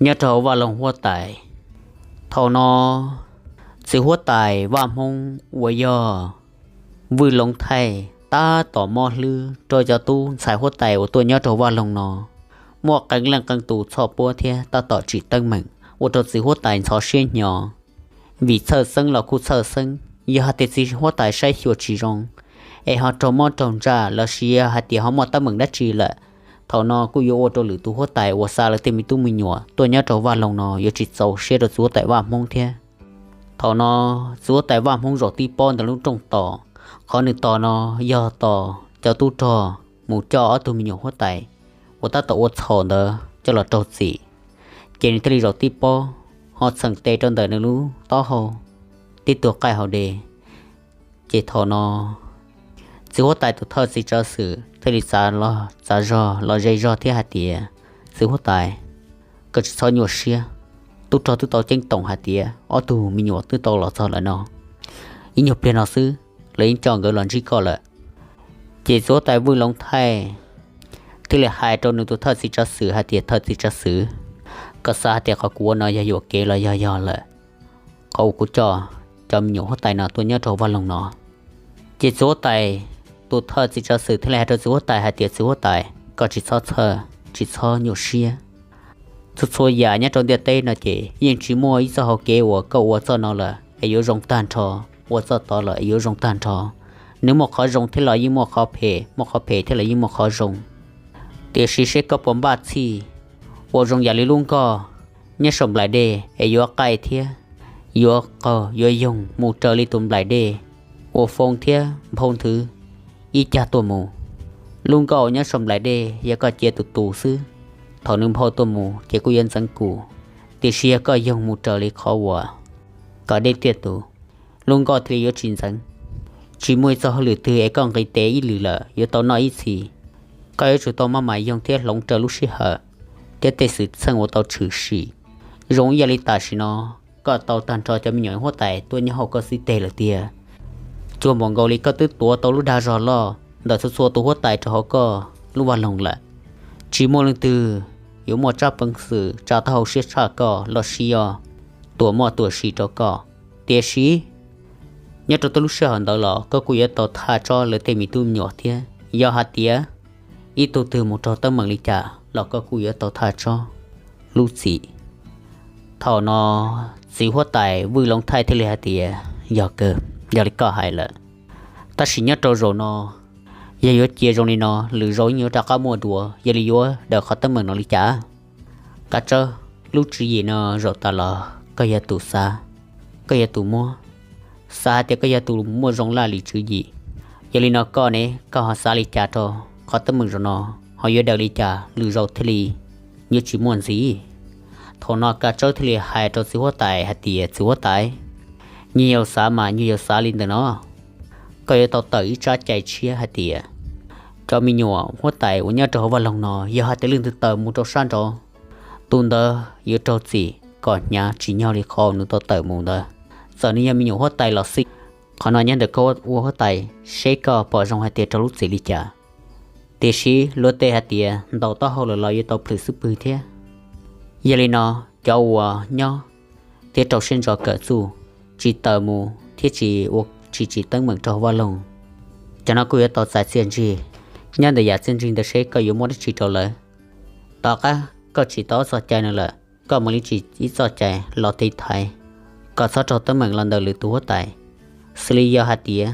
nyob rau hauv vaj loog huab tais. Thaum no txiv huab tais vaj hmoob uas yog Vwj Loob Thaij tab tom mob hlwb rau cov tub ntxhais huab tais uas tuaj nyob rau vaj loog no, muaj qee leej qee tus txhoj puab thiab tab tom tsim teeb meem ua rau txiv huab tais ntxhov siab hnyo. Vim txhawj xeeb los kuj txhawj xeeb, yog hais tias txiv huab tais saib xyuas tsis zoo es ho raug mob raug ntsaj los sis yog hais tias ho muaj teeb meem dab tsi lawm, thaum no kuj yuav ua rau lwm tus huab tais uas xa lawv tej me tub me nyuam tuaj nyob rau vaj loog no yuav tsis txaus siab rau txiv huab tais vaj hmoob thiab. Thaum no txiv huab tais vaj hmoob zaum tib pob ntawm lub rooj tos, qhov nws tos no yog tos cov tub rog mus coj ob tug me nyuam huab tais uas tab tom ua txhaum ntawd coj los raug txim. Ces nws thiaj li zaum tib pob ho txheem tes rau ntawm nws lub taub hau, tib tug qaij hauv de. Ces thaum no txiv huab tais tus thawj txiv tsav xwm thiaj li txav los txav zog los ze zog thiab hais tias, Txiv huab tais, koj tsis txhob nyuaj siab. Tub rog twb tau ceeb toom hais tias ob tug me nyuam twb tau los txog lawm no, ib nyuag pliag no xwb lawv yeej coj nkawd los ntsib koj lawm. Ces txiv huab tais Vwj Loob Thaij thiaj li hais rau nws tus thawj txiv tsav xwm hais tias, Thawj txiv tsav xwm, koj xav hais tias qhov kuv ua no yog yuam kev los yog yog lawm, qhov uas kuv coj cov me nyuam huab tais no tuaj nyob rau vaj loog no? Ces txiv huab tais tus thawj txiv tsav xwm thiaj li hais rau txiv huab tais hais tias, Txiv huab tais, koj tsis txhob txhawj, tsis txhob nyuaj siab. Txhua txhua yam nyob rau ntiaj teb no ces yeej tsis muaj ib txoj hau kev uas koj ua txoj no lawm es yuav zoo tag nrho, ua txoj tod lawm es yuav zoo tag nrho. Nws muaj qhov zoo thiab los yeej muaj qhov phem, muaj qhov phem thiab los yeej muaj qhov zoo. Tiam sis seb koj puas npaj txhij ua zoo yam li lub nkoj nyob saum nplaim dej es yuav qaij thiab yuav qaug yuav yoog mus raws li tus nplaim dej uas foo thiab nphau nthwv ib cag tuaj mus. Lub nkoj uas nyob saum nplaim dej yog koj cia tus tus xwb, thaum nws nphau tuaj mus ces kuj yuav ntxeev kum, tiam sis yog koj yoog mus raws li qhov uas kom dej tiaj tus, lub nkoj thiaj li yuav tsis ntxeev. Tsis muaj ib txoj hauj lwm twg es koj nqis tes ib lwm lawm yuav tau noj ib txhis. Koj yuav tsum tau maj mam yoog thiab hloov raws lub sij hawm thiab tej xwm txheej uas tau tshwm sim. Zoo ib yam li tam sim no koj tau tag nrho cov me nyuam huab tais tuaj nyob hauv koj xib teg lawm tiag. Cuag npaum nkaus li koj twb tuav tau lub dag zog loj ntawm txhua txhua tus huab tais rau hauv koj lub vaj loog lawm. Tsis muaj leej twg yuav muaj tsab peev xwm tsa taub hau siab tshaj koj los sis yog tuam muaj tuam si rau koj. Tiam sis nyob rau tej lub sij hawm ntawd los koj kuj yuav tau thaj tsob lawv tej me tub me nyuam thiab. Yog hais tias ib tug twg mus raug teeb meem li cas los koj kuj yuav tau thaj tsob lub txim. Thaum no txiv huab tais Vwj Loob Thaij thiaj li hais tias, Yog kawg, yog li koj hais lawm. Tab sis nyob rau zaum no, yog yuav cia zoo li no, lwm zaus yeej yuav rov qab muaj dua, yog li yuav daws qhov teeb meem no li cas? Kav tsawb, lub tswv yim no zaum tas los koj yog tus xav, koj yog tus muab, xav hais tias koj yog tus muaj zoo laj lim tswv yim. Yog li no koj ne, koj ho xav li cas rau qhov teeb meem zaum no? Ho yuav daws li cas lwm zaus thiaj li yuav tsis muaj ntxiv? Thaum no Kav Tsawb thiaj li hais rau txiv huab tais hais tias, Txiv huab tais, nyuag yaus xav mas nyuag yaus xav li ntawm no, koj yuav tau tawm ib tsab cai tshiab hais tias cov me nyuam huab tais uas nyob rau hauv vaj loog no yog hais tias leej twg tawm mus rau sab nraud, tus ntawd yuav raug txim kom hnyav tsim nyog li qhov nws tau tawm mus ntawd, txawm nws yog me nyuam huab tais los xij. Qhov no nyob ntawm koj ua huab tais, seb koj pom zoo hais tias raug lub txim li cas. Tiam sis luag tej hais tias ntaus taub hau lawm los yuav tau plhws xub pwg thiab. Yog li no, cov uas nyob thiab rau siab ntso kawm txuj, tsis tawm mus thiab tsis ua tsis tsim teeb meem rau hauv vaj loog, cov no kuj yuav tau txais txiaj ntsig. Nyob ntawm yam txiaj ntsig ntawd seb koj yuav muab dab tsi rau lawv. Tom qab koj tsim tau ob txoj cai no lawm, koj mam li tsim ib txoj cai los tiv thaiv kom txhob raug teeb meem los ntawm lwm tus huab tais. Xws li yog hais tias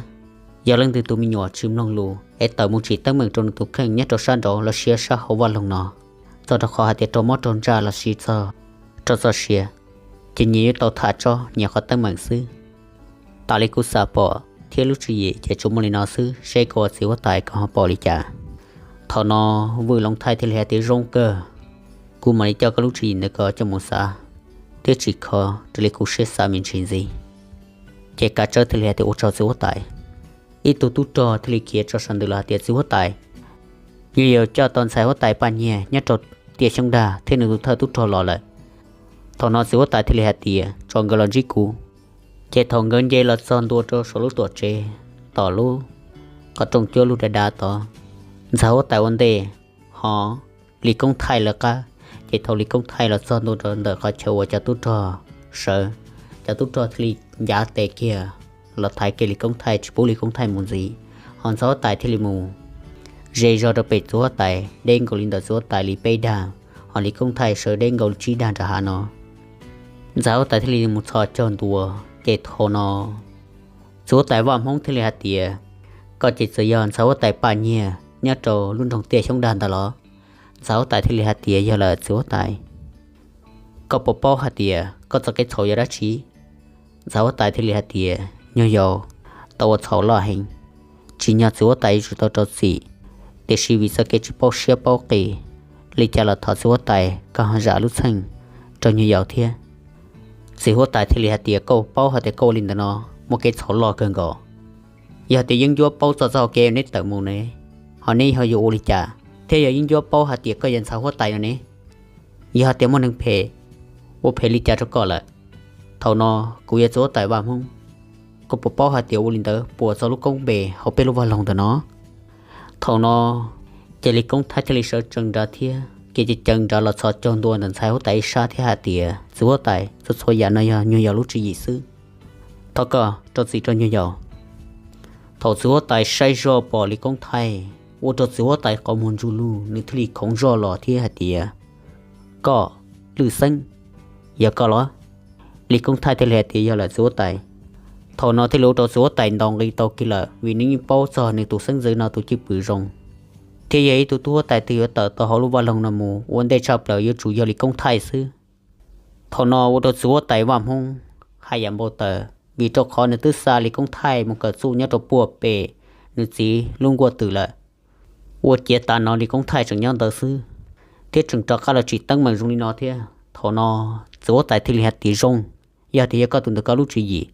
yog leej twg tus me nyuam tsis mloog lus es tawm mus tsim teeb meem rau nws tus kheej nyob rau sab nraud los sis sab hauv vaj loog no, txog rau qhov hais tias raug mob raug ntsaj los sis txog raug txoj sia, ces nyias yuav tau tham tsob nyias qhov teeb meem xwb. Tam li kuv xav pom thiab lub tswv yim ces tsuas muaj li no xwb, seb koj ua txiv huab tais koj ho pom li cas. Thaum no Vwj Loov Thaij thiaj li hais tias, Zoo kawg, kuv mam li coj koj lub tswv yim ntawd koj coj mus xav thiab tsim kho raws li kuv siab xav me ntsis ntxiv. Ces Kav Tsawb thiaj li hais tias, Ua tsaug txiv huab tais. Ib tug tub rog thiaj li khiav tso sawv ntws los hais tias, Txiv huab tais, nyuag yaus coj tau ntxhais huab tais Paj Nyiag nyob rau tiaj xyoob dag thiab nws tus thawj tub rog los lawm. Thaum no txiv huab tais thiaj li hais tias, Tso nkawd los ntsib kuv. Ces thaum nkawd nce los txog ntua rau saum lub tuam tsev, tom lub qhov rooj cuab lug dav dav tod, ntxhais huab tais ua ntej ho Lis Koob Thaij lawv qab Ces thaum Lis Koob Thaij los txog ntua rau ntawm qhov chaw uas cov tub rog sawv, cov tub rog thiaj li ncav tes kiag los thaiv kiag Lis Koob Thaij tsis pub Lis Koob Thaij mus ntxiv. Ho ntxhais huab tais thiaj li mus ze zog rau pem txiv huab tais deb nkaus li ntawm txiv huab tais li peb dag, ho Lis Koob Thaij sawv deb nkaus li tsib dag nram hav no. Ntxhais huab tais thiaj li mus txhos caug ntua. Ces thaum no txiv huab tais Vaj Hmoob thiaj li hais tias, koj ces txawm yog ntxhais huab tais Paj Nyiag nyob rau lub nroog Tiaj Xyoob Dag ntawd los? Ntxhais huab tais thiaj li hais tias, yog lawm txiv huab tais, koj puas paub hais tias koj txoj kev txhaum yog dab tsi? Ntxhais huab tais thiaj li hais tias, nyuag yaus, tau ua txhaum loj heev, tsim nyog txiv huab tais yuav tsum tau rau txim, tiam sis vim txoj kev tsis paub siab paub qis, li cas los thov txiv huab tais koj ho zam lub txheej rau nyuag yaus thiab. Txiv huab tais thiaj li hais tias, koj paub hais tias koj ua li ntawd no muaj kev txhaum loj kawg nkaus. Yog tias yeeb ncuab paub txog txoj hau kev neb tawm mus ne, ho neb ho yuav ua li cas? Thiab yog yeeb ncuab paub hais tias koj yog ntxhais huab tais no ne, yog hais tias muaj neeg phem ua phem li cas rau koj lawm, thaum no kuv yog txiv huab tais Vaj Hmoob, koj puas paub hais tias ua li ntawd puas txog lub koob npe hauv peb lub vaj loog ntawm no? Thaum no ces Lis Koob Thaij thiaj li sawv tsees nrad thiab kev ceev ceev nrad los txhos caug ntua ntawm ntxhais huab tais ib sab thiab hais tias, txiv huab tais, txhua txhua yam no yog nyuag yaus lub tswv yim xwb, thov koj rau txim rau nyuag yaus. Thaum txiv huab tais saib zoj pom Lis Koob Thaij, ua rau txiv huab tais qau muag ntsuj lug, nws thiaj li khoov zoj los thiab hais tias, koj, Lwj Xeeb, yog koj los? Lis Koob Thaij thiaj li hais tias, yog lawm txiv huab tais. Thaum no thiaj li ua rau txiv huab tais ntaus nqi tau kiag lawm, vim nws yeej paub txog nws tus xeeb ntxwv no tus cwj pwm zoo, thiab yog ib tug tub huab tais twg yuav tawm tau hauv lub vaj loog no mus ua ntej tshaj plaws yuav tsum yog Lis Koob Thaij xwb. Thaum no ua rau txiv huab tais Vaj Hmoob haj yam npau taws, vim rau qhov nws twb xa Lis Koob Thaij mus kawm txuj nyob rau puag pem nws txiv lub nkuaj twm lawm. Ua ciav tas no Lis Koob Thaij tseem nyob ntawd xwb, thiab tseem rov qab los tsim teeb meem zoo li no thiab. Thaum no txiv huab tais thiaj li hais tias, zoo, yog tias yog koj tus ntawm ko lub tswv yim,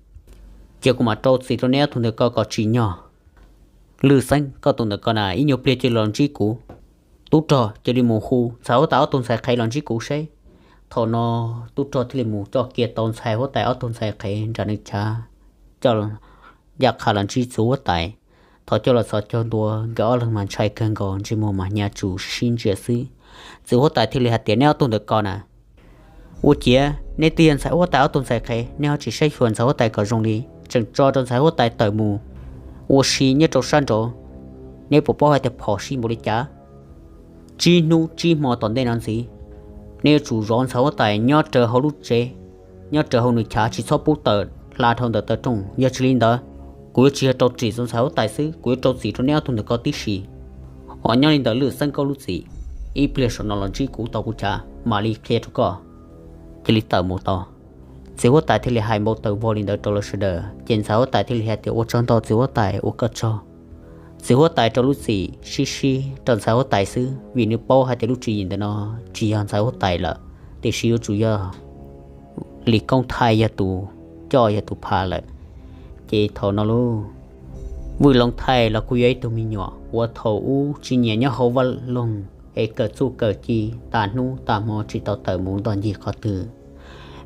ces kuv mam rau txim rau neb ob tug ntawm ko kom tsim nyog. Lwj Xeeb, koj tus ntawm ko na ib nyuag pliag cia li los ntsib kuv. Tub rog cia li mus hu ntxhais huab tais ob tug ntxhais qhev los ntsib kuv seb. Thaum no tub rog thiaj li mus coj kiag tau ntxhais huab tais ob tug ntxhais qhev nram nws chav, coj ncaj qha los ntsib txiv huab tais. Thaum coj los txhos caug ntua nkawd ob leeg mas ntshai kawg nkaus, ntsej muag mas hnyav tsuj sib ntsia xwb. Txiv huab tais thiaj li hais tias, neb ob tug ntawm ko na, ua ciav neb twb yog ntxhais huab tais ob tug ntxhais qhev, neb ho tsis saib xyuas ntxhais huab tais kom zoo li, tseem tso rau ntxhais huab tais tawm mus ua si nyob rau sab nraud. Neb puas paub hais tias phom sij npaum li cas? Tsib hnub tsib hmo tom ntej no ntxiv, neb yuav tsum zov ntxhais huab tais nyob raws hauv lub tsev, nyob raws hauv nws chav, tsis txhob pub tawm hla dhau ntawm taw rooj, yog tsis li ntawd, kuv yuav tsis yog rau txim rau ntxhais huab tais xwb, kuv yuav rau txim rau neb ob tug ntawm ko tib si. Ho nyob li ntawm Lwj Xeeb koj lub txim, ib pliag saum no los ntsib kuv tau kuv chav mam li qhia rau koj. Cia li tawm mus tau. Txiv huab tais thiaj li hais npau taws vog li ntawd rau lawv sawv daws, ces ntxhais huab tais thiaj li hais tias, ua tsaug ntau txiv huab tais, ua koj tsaug. Txiv huab tais rau lub txim sib sib rau ntxhais huab tais xwb, vim nws paub hais tias lub tswv yim ntawm no tsis yog ntxhais huab tais lawm, tiam sis yuav tsum yog Lis Koob Thaij yog tus coj yog tus pha lawm. Ces thaum no lauj, Vwj Loov Thaij los kuj yog ib tug me nyuam uas thaum ub tsis nyiam nyob hauv vaj loog es kawm txuj kawm ci tas hnub tas hmo tsis tau tawm mus ntoj ncig qhov twg.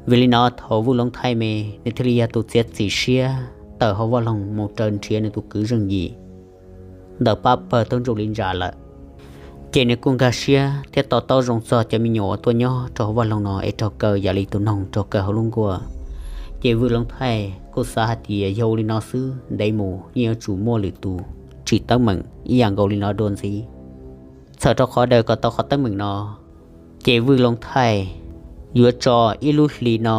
Vim li no thaum Vwj Loov Thaij me, nws thiaj li yog tus txiav txim siab tawm hauv vaj loog mus raws nrhiav nws tus kwv zeej yim ntawm pab pawg tub ntsuj li ntsa lawm. Ces nws kuj nkag siab thiab to taub zoo txog cov me nyuam uas tuaj nyob rau hauv vaj loog no es raug kaw yam li tus noog raug kaw hauv lub nkuaj. Ces Vwj Loov Thaij kuj xav hais tias yog ua li no xwb ntev mus yeej yuav tsum muaj lwm tus tsim teeb meem ib yam nkaus li no dua ntxiv. Txhawm rau qhov daws kom tau qhov teeb meem no, ces Vwj Loov Thaij yuav tso ib lub hlis no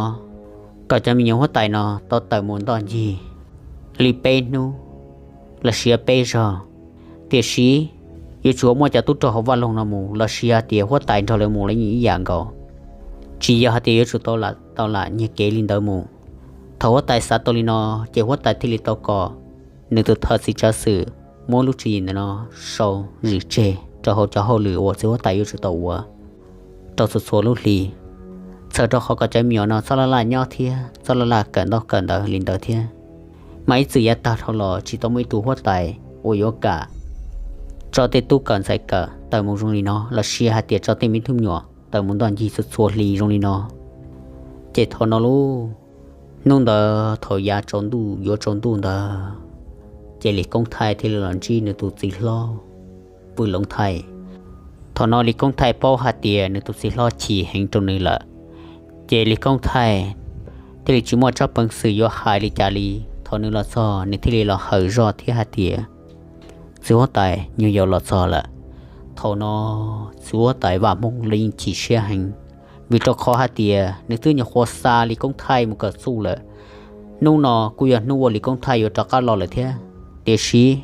kom cov me nyuam huab tais no tau tawm mus ntoj ncig li peb hnub los sis peb zaug, tiam sis yuav tsum muaj cov tub rog hauv vaj loog no mus los sis hais tias huab tais nrog lawv mus los yeej ib yam nkaus, tsis yog hais tias yuav tsum tau lam tau lam nyiag kev li ntawd mus. Thaum huab tais xav tau li no, ces huab tais thiaj li tau kom nws tus thawj txiv tsav xwm muab lub tswv yim ntawm no sau zim tseg rau hauv cov hauj lwm uas txiv huab tais yuav tsum tau ua rau txhua txhua lub hli. Txhawm rau qhov kom cov me nyuam no txhob laj laj nyob thiab txhob laj laj kawm ntaub kawm ntawv li ntawd thiab. Mas ib txwm yav tag dhau los tsis tau muaj ib tug huab tais uas yuav kam tso tej tub kawm ntxhais kawm tawm mus zoo li no los sis hais tias tso tej me tub me nyuam tawm mus ntoj ncig txhua txhua hli zoo li no. Ces thaum no lauj, hnub ntawd thaum yav tsaus ntuj yuav tsaus ntuj ntawd, ces Lis Koob Thaij thiaj li los ntsib nws tus txiv hlob Vwj Loov Thaij. Thaum no Lis Koob Thaij paub hais tias nws tus txiv hlob chim heev rau nws lawm, ces Lis Koob Thaij thiaj li tsis muaj tsab peev xwm yuav hais li cas li. Thaum nws los txog nws thiaj li los hawm zog thiab hais tias, Txiv huab tais, nyuag yaus los txog lawm. Thaum no txiv huab tais Vaj Hmoob los yeej chim siab heev, vim rau qhov hais tias nws twb nyuam qhuav xa Lis Koob Thaij mus kawm txuj lawm. Hnub no kuj yog hnub uas Lis Koob Thaij yuav rov qab los lawm thiab. Tiam sis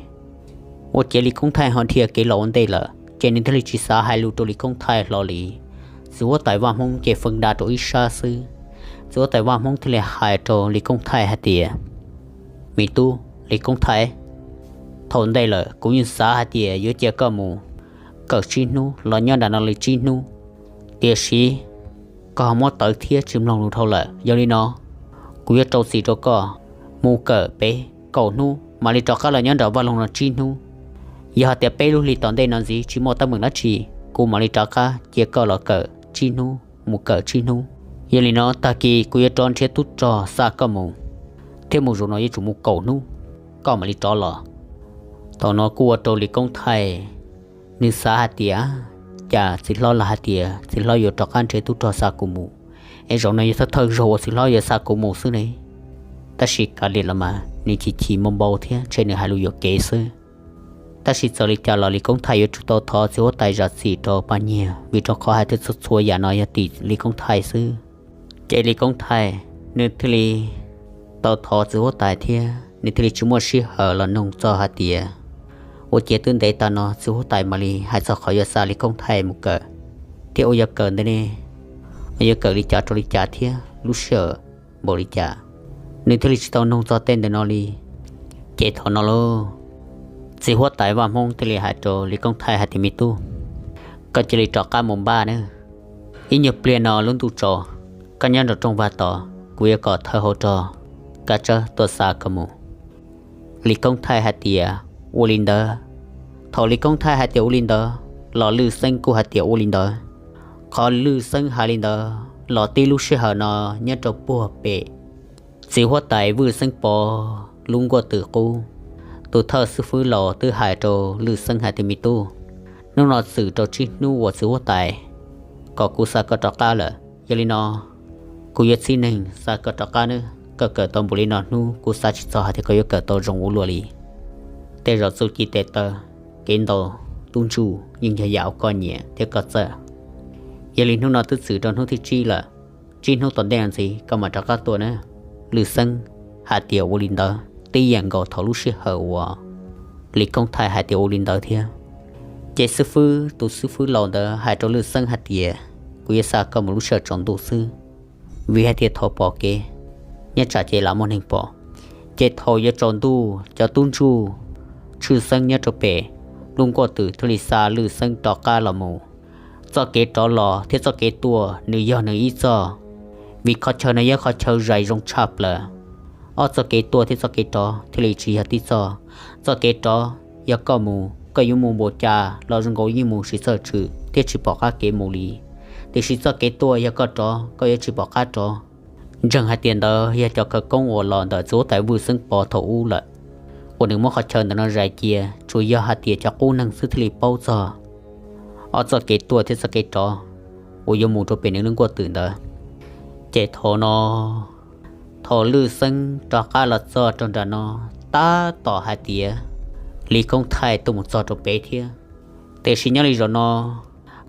ua ciav Lis Koob Thaij ho dhia kev los ua ntej lawm, ces nws thiaj li tsis xav hais lus rau Lis Koob Thaij hlo li. Txiv huab tais Vaj Hmoob ces feeb da rau ib sab xwb. Txiv huab tais Vaj Hmoob thiaj li hais rau Lis Koob Thaij hais tias, Me tub Lis Koob Thaij, thaum ntej lawm kuv yeej xav hais tias yuav cia koj mus kawm tsib hnub los nyob nram no li tsib hnub, tiam sis koj ho muab tawv thiab tsis mloog lus dhau lawm. Yog li no kuv yuav rau txim rau koj, mus kawm pem kaum hnub mam li rov qab los nyob nram vaj loog no tsib hnub. Yog hais tias peb lub hli tom ntej no ntxiv tsis muaj teeb meem dab tsi, kuv mam li rov qab cia koj los kawm tsib hnub, mus kawm tsib hnub. Yog li no tag kis kuv yuav rov nrhiav tub rog xa koj mus, thiab mus zaum no yuav tsum mus kaum hnub, koj mam li rov los. Thaum no kuj ua rau Lis Koob Thaij nws xav hais tias, Cas txiv hlob los hais tias txiv hlob yuav rov qab nrhiav tub rog xa kuv mus, es zaum no yog thawj thawj zaug uas txiv hlob yuav xa kuv mus xwb ne? Tab sis kav liam los mas nws chim chim npau npau thiab ntshe nws hais lus yuam kev xwb. Tab sis txawm li cas los Lis Koob Thaij yuav tsum tau thov txiv huab tais zam txim rau pab nyiag, vim rau qhov hais tias txhua txhua yam no yog tim Lis Koob Thaij xwb. Ces Lis Koob Thaij nws thiaj li tau thov txiv huab tais thiab nws thiaj li tsis muaj sij hawm los nug txog hais tias, Ua ciav twb ntev tas no txiv huab tais mam li hais txog qhov yuav xa Lis Koob Thaij mus kawm, thiab ua yuav kawm ntawd ne, yuav kawm li cas rau li cas thiab lub sij hawm npaum li cas? Nws thiaj li tsis tau nug txog tej ntawm no li. Ces thaum no lauj, txiv huab tais Vaj Hmoob thiaj li hais rau Lis Koob Thaij hais tias, Me tub, koj cia li rov qab mus npaj nawb. Ib nyuag pliag no lub ntuj tsaus, koj nyob nraum rooj vag tod, kuv yuav kom thawj hauv rog Kab Tsawb tuaj xa koj mus. Lis Koob Thaij hais tias, Ua li ntawd. Thaum Lis Koob Thaij hais tias ua li ntawd los Lwj Xeeb kuj hais tias ua li ntawd. Qhov Lwj Xeeb hais li ntawd los tib lub sij hawm no nyob rau puag pem txiv huab tais Vwj Xeeb Pov lub nkuaj twm qub, tus thawj xib fwb laus twb hais rau Lwj Xeeb hais tias, Me tub, hnub no txwm rau tsib hnub uas txiv huab tais kom kuv xa koj rov qab lawm. Yog li no kuv yuav txib neeg xa koj rov qab nawb. Koj kawm tau npaum li no hnub kuv xav tsis txog hais tias koj yuav kawm tau zoo ua luaj li. Tej zaum txuj ci tes taw, kev ntaus tub ntsuj yeej yog yam uas koj nyiam thiab koj txawj. Yog li hnub no twb txwm rau hnub thib tsib lawm, tsib hnub tom ntej no ntxiv koj mam rov qab tuaj nawb. Lwj Xeeb hais tias ua li ntawd tib yam nkaus thaum lub sij hawm uas Lis Koob Thaij hais tias ua li ntawd thiab. Ces xib fwb, tus xib fwb laus ntawd hais rau Lwj Xeeb hais tias, Kuv yuav xa koj mus lub sij hawm tsaus ntuj xwb, vim hais tias thaum pom kev nyob tsam ces lam muaj neeg pom. Ces thaum yuav tsaus ntuj cov tub ntsuj tshwj xeeb nyob rau pem lub nkuaj twm thiaj li xa Lwj Xeeb rov qab los mus. Txoj kev rov los thiab txoj kev tuaj nws yog nws ib txoj, vim qhov chaw no yog qhov chaw zais zoo tshaj plaws. Ob txoj kev tuaj thiab txoj kev rov thiaj li tsis yog tib txoj. Txoj kev rov yog koj mus koj yuav mus npaum cas los zoo nkaus yeej mus tsis txawj tswm thiab tsis pom qab kev mus li. Tiam sis txoj kev tuaj yog koj rov koj yuav tsis pom qab rov. Ntseeg hais tias ntawd yog cov khawv koob uas los ntawm txiv huab tais Vwj Xeeb Pov thaum ub lawm, uas nws muab qhov chaw ntawm no zais cia, tsuas yog hais tias cov qub neeg xwb thiaj li paub txog ob txoj kev tuaj thiab txoj kev rov uas yuav mus rau pem nws lub nkuaj twm ntawd. Ces thaum no, thaum Lwj Xeeb rov qab los txog rau nram no, tab tom hais tias Lis Koob Thaij tuaj mus txog rau pem thiab. Tiam sis nyob li zaum no,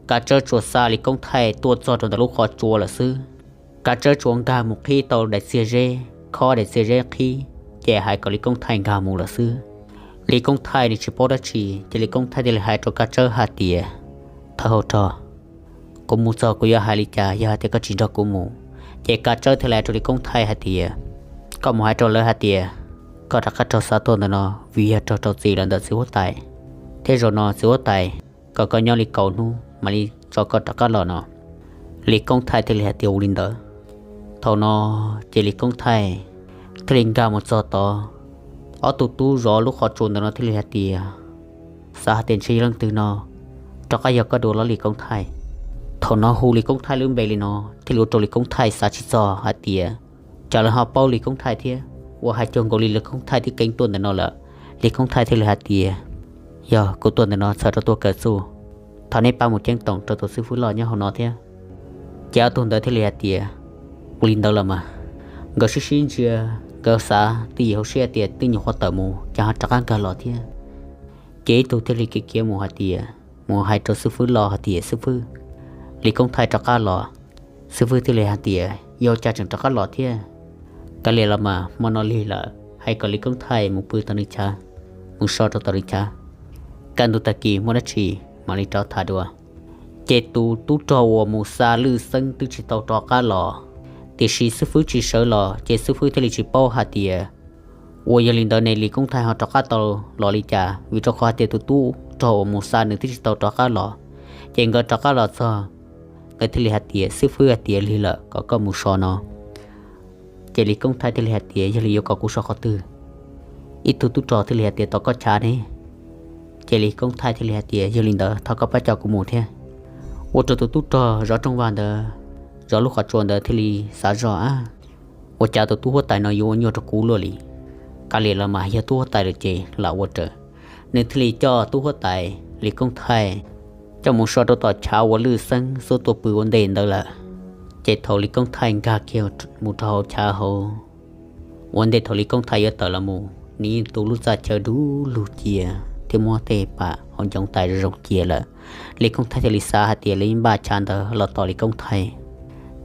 Kav Tsawb tsuas xa Lis Koob Thaij tuaj txog rau ntawm lub qhov tsua lawm xwb. Kav Tsawb tsuas nkag mus qhib tau daim txiag zeb, khob daim txiag zeb qhib, ces hais kom Lis Koob Thaij nkag mus lawm xwb. Lis Koob Thaij nws tsis paub dab tsi, ces Lis Koob Thaij thiaj li hais rau Kav Tsawb hais tias, Thawj hauv rog, kuv mus txog kuv yuav hais li cas yog hais tias koj tsis nrog kuv mus? Ces Kav Tsawb thiaj li hais rau Lis Koob Thaij hais tias, Koj mus hais rau lawv hais tias koj rov qab raug xa tuaj ntawm no vim yog raug rau txim lawm ntawm txiv huab tais, thiab zaum no txiv huab tais kom koj nyob li kaum hnub mam li tso koj rov qab los no. Lis Koob Thaij thiaj li hais tias ua li ntawd. Thaum no ces Lis Koob Thaij thiaj li nkag mus txog tod. Ob tug tub zov lub qhov tsua ntawm no thiaj li hais tias, Xav hais tias ntshe yog leej twg no rov qab yog koj dua los Lis Koob Thaij? Thaum no hu Lis Koob Thaij lub npe li no thiaj li ua rau Lis Koob Thaij xav tsis txog hais tias cas lawv ho paub Lis Koob Thaij thiab, uas hais cuag nkaus li Lis Koob Thaij twb keev tuaj ntawm no lawm. Lis Koob Thaij thiaj li hais tias, Yog kuv tuaj ntawm no txhawm rau tuaj kawm txuj. Thov nej pab mus ceeb toom rau tus xib fwb loj nyob hauv no thiab. Ces ob tug ntawd thiaj li hais tias, Ua li ntawd los mas. Nkawd sib sib ntsia, nkawd xav twj ywm hauv siab tias twb nyuam qhuav tawm mus ces ho rov qab nkag los thiab. Ces ib tug thiaj li kiv kiv mus hais tias, mus hais rau xib fwb loj hais tias, Xib fwb, Lis Koob Thaij rov qab los. Xib fwb thiaj li hais tias, Yog cas tseem rov qab los thiab? Kav liam los mas, hmo no lig lawm, hais kom Lis Koob Thaij mus pw tom nws chav, mus so rau tom nws chav. Kaj ntug tag kis muaj dab tsi mam li rov tham dua. Ces tus tub rog uas mus xa Lwj Xeeb twb tsis tau rov qab los, tiam sis xib fwb tsis sawv los ces xib fwb thiaj li tsis paub hais tias, Ua yog li ntawd ne Lis Koob Thaij ho rov qab tau los li cas? Vim rau qhov hais tias tus tub rog uas mus xa nws twb tsis tau rov qab los. Ces nkawd rov qab los txog, nkawd thiaj li hais tias, Xib fwb hais tias lig lawm kom koj mus so no. Ces Lis Koob Thaij thiaj li hais tias, Yog li yuav kom kuv so qhov twg? Ib tug tub rog thiaj li hais tias, Tom koj chav ne. Ces Lis Koob Thaij thiaj li hais tias, Yog li ntawd thov koj pab coj kuv mus thiab. Ua rau tus tub rog zov rooj vag ntawd, zov lub qhov tsua ntawd thiaj li xav zoj, Ab, ua cas tus tub huab tais no yuav ua nyuaj rau kuv luaj li? Kav liam los mas, yog tub huab tais lawm ces lam ua raws. Nws thiaj li coj tub huab tais Lis Koob Thaij coj mus so rau tom chav uas Lwj Xeeb xub tua pw ua ntej ntawd lawm. Ces thaum Lis Koob Thaij nkag kiag mus rau hauv chav hauv, ua ntej thaum Lis Koob Thaij yuav tawm los mus, nws yeej tu lub txaj chaw du lug cia thiab muab tej pam hauv ncoo tais zoo cia lawm. Lis Koob Thaij thiaj li xav hais tias lawv yeej npaj chav ntawd los tom Lis Koob Thaij.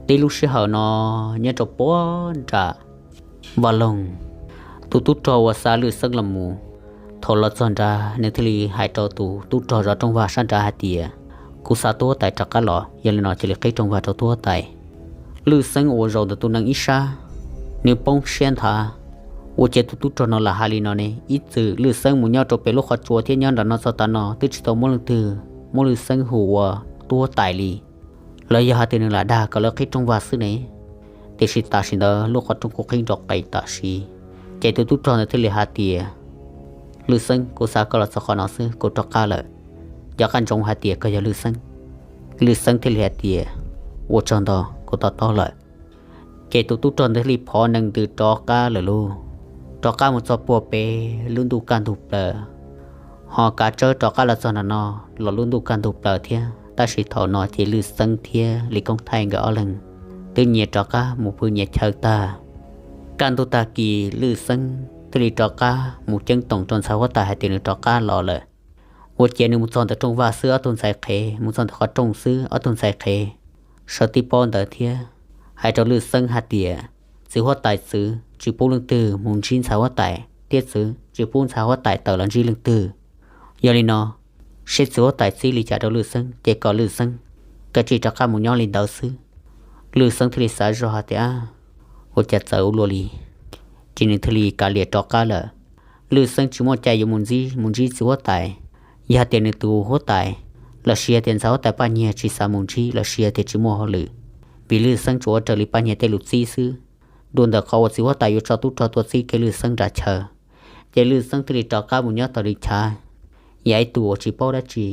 Tib lub sij hawm no, nyob rau puag nram vaj loog, tus tub rog uas xa Lwj Xeeb los mus, thaum los txog nrad nws thiaj li hais rau tus tub rog zov rooj vag sab nrad hais tias, Kuv xa tub huab tais rov qab los, yog li no cia li qhib rooj vag rau tub huab tais. Lwj Xeeb uas zaum ntawm tus nees ib sab, nws poob siab nthav, Ua cas tus tub rog no lam hais li no ne? Ib txwm Lwj Xeeb mus nyob rau pem lub qhov tsua thiab nyob nram no txog tav no twb tsis tau muaj leej twg muab Lwj Xeeb hu ua tub huab tais li. Los yog hais tias nws lam dag kom lawv qhib rooj vag xwb ne? Tiam sis tam sim ntawd lub qhov rooj kuj qhib nrov qes tam sim. Ces tus tub rog ntawd thiaj li hais tias, Lwj Xeeb, kuv xa koj los txog qhov no xwb, kuv rov qab lawm. Nco qab ntsoov hais tias koj yog Lwj Xeeb. Lwj Xeeb thiaj li hais tias, Ua tsaug ntau, kuv to taub lawm. Ces tus tub rog ntawd thiaj li phov nees ntws rov qab lawm lauj. Rov qab mus txog puag pem lub ntuj kaj ntug plaws, ho Kav Tsawb rov qab los txog nram no los lub ntuj kaj ntug plaws thiab. Tab sis thaum no ces Lwj Xeeb thiab Lis Koob Thaij nkawd ob leeg twb nyias rov qab mus pw nyias chaw tag. Kaj ntug tag kis Lwj Xeeb thiaj li rov qab mus ceeb toom rau ntxhais huab tais hais tias nws rov qab los lawm. Ua ciav nws mus txog ntawm rooj vag xwb ob tug ntxhais qhev, mus txog ntawm qhov rooj xwb ob tug ntxhais qhev sawv tib paub ntawd thiab hais rau Lwj Xeeb hais tias, Txiv huab tais txwv tsis pub leej twg mus ntsib ntxhais huab tais thiab txwv tsis pub ntxhais huab tais tawm los ntsib leej twg. Yog li no, seb txiv huab tais txib li cas rau Lwj Xeeb ces kom Lwj Xeeb kav tsij rov qab mus nyob li ntawd xwb. Lwj Xeeb thiaj li xav zoj hais tias, Ua cas txawv ua luaj li. Ces nws thiaj li kav liam rov qab lawm. Lwj Xeeb tsis muaj cai yuav mus ntsib, mus ntsib txiv huab tais. Yog hais tias nws tus huab tais lossis hais tias ntxhais huab tais Paj Nyiag tsis xav mus ntsib lossis hais tias tsis muaj hauj lwm, vim Lwj Xeeb tsuas ua raws li Paj Nyiag tej lus txib xwb. Dua ntawm qhov uas txiv huab tais yuav tso tub rog tuaj txib kev Lwj Xeeb nram chaw, ces Lwj Xeeb thiaj li rov qab mus nyob tom nws chav, yam ib tug uas tsis paub dab tsi.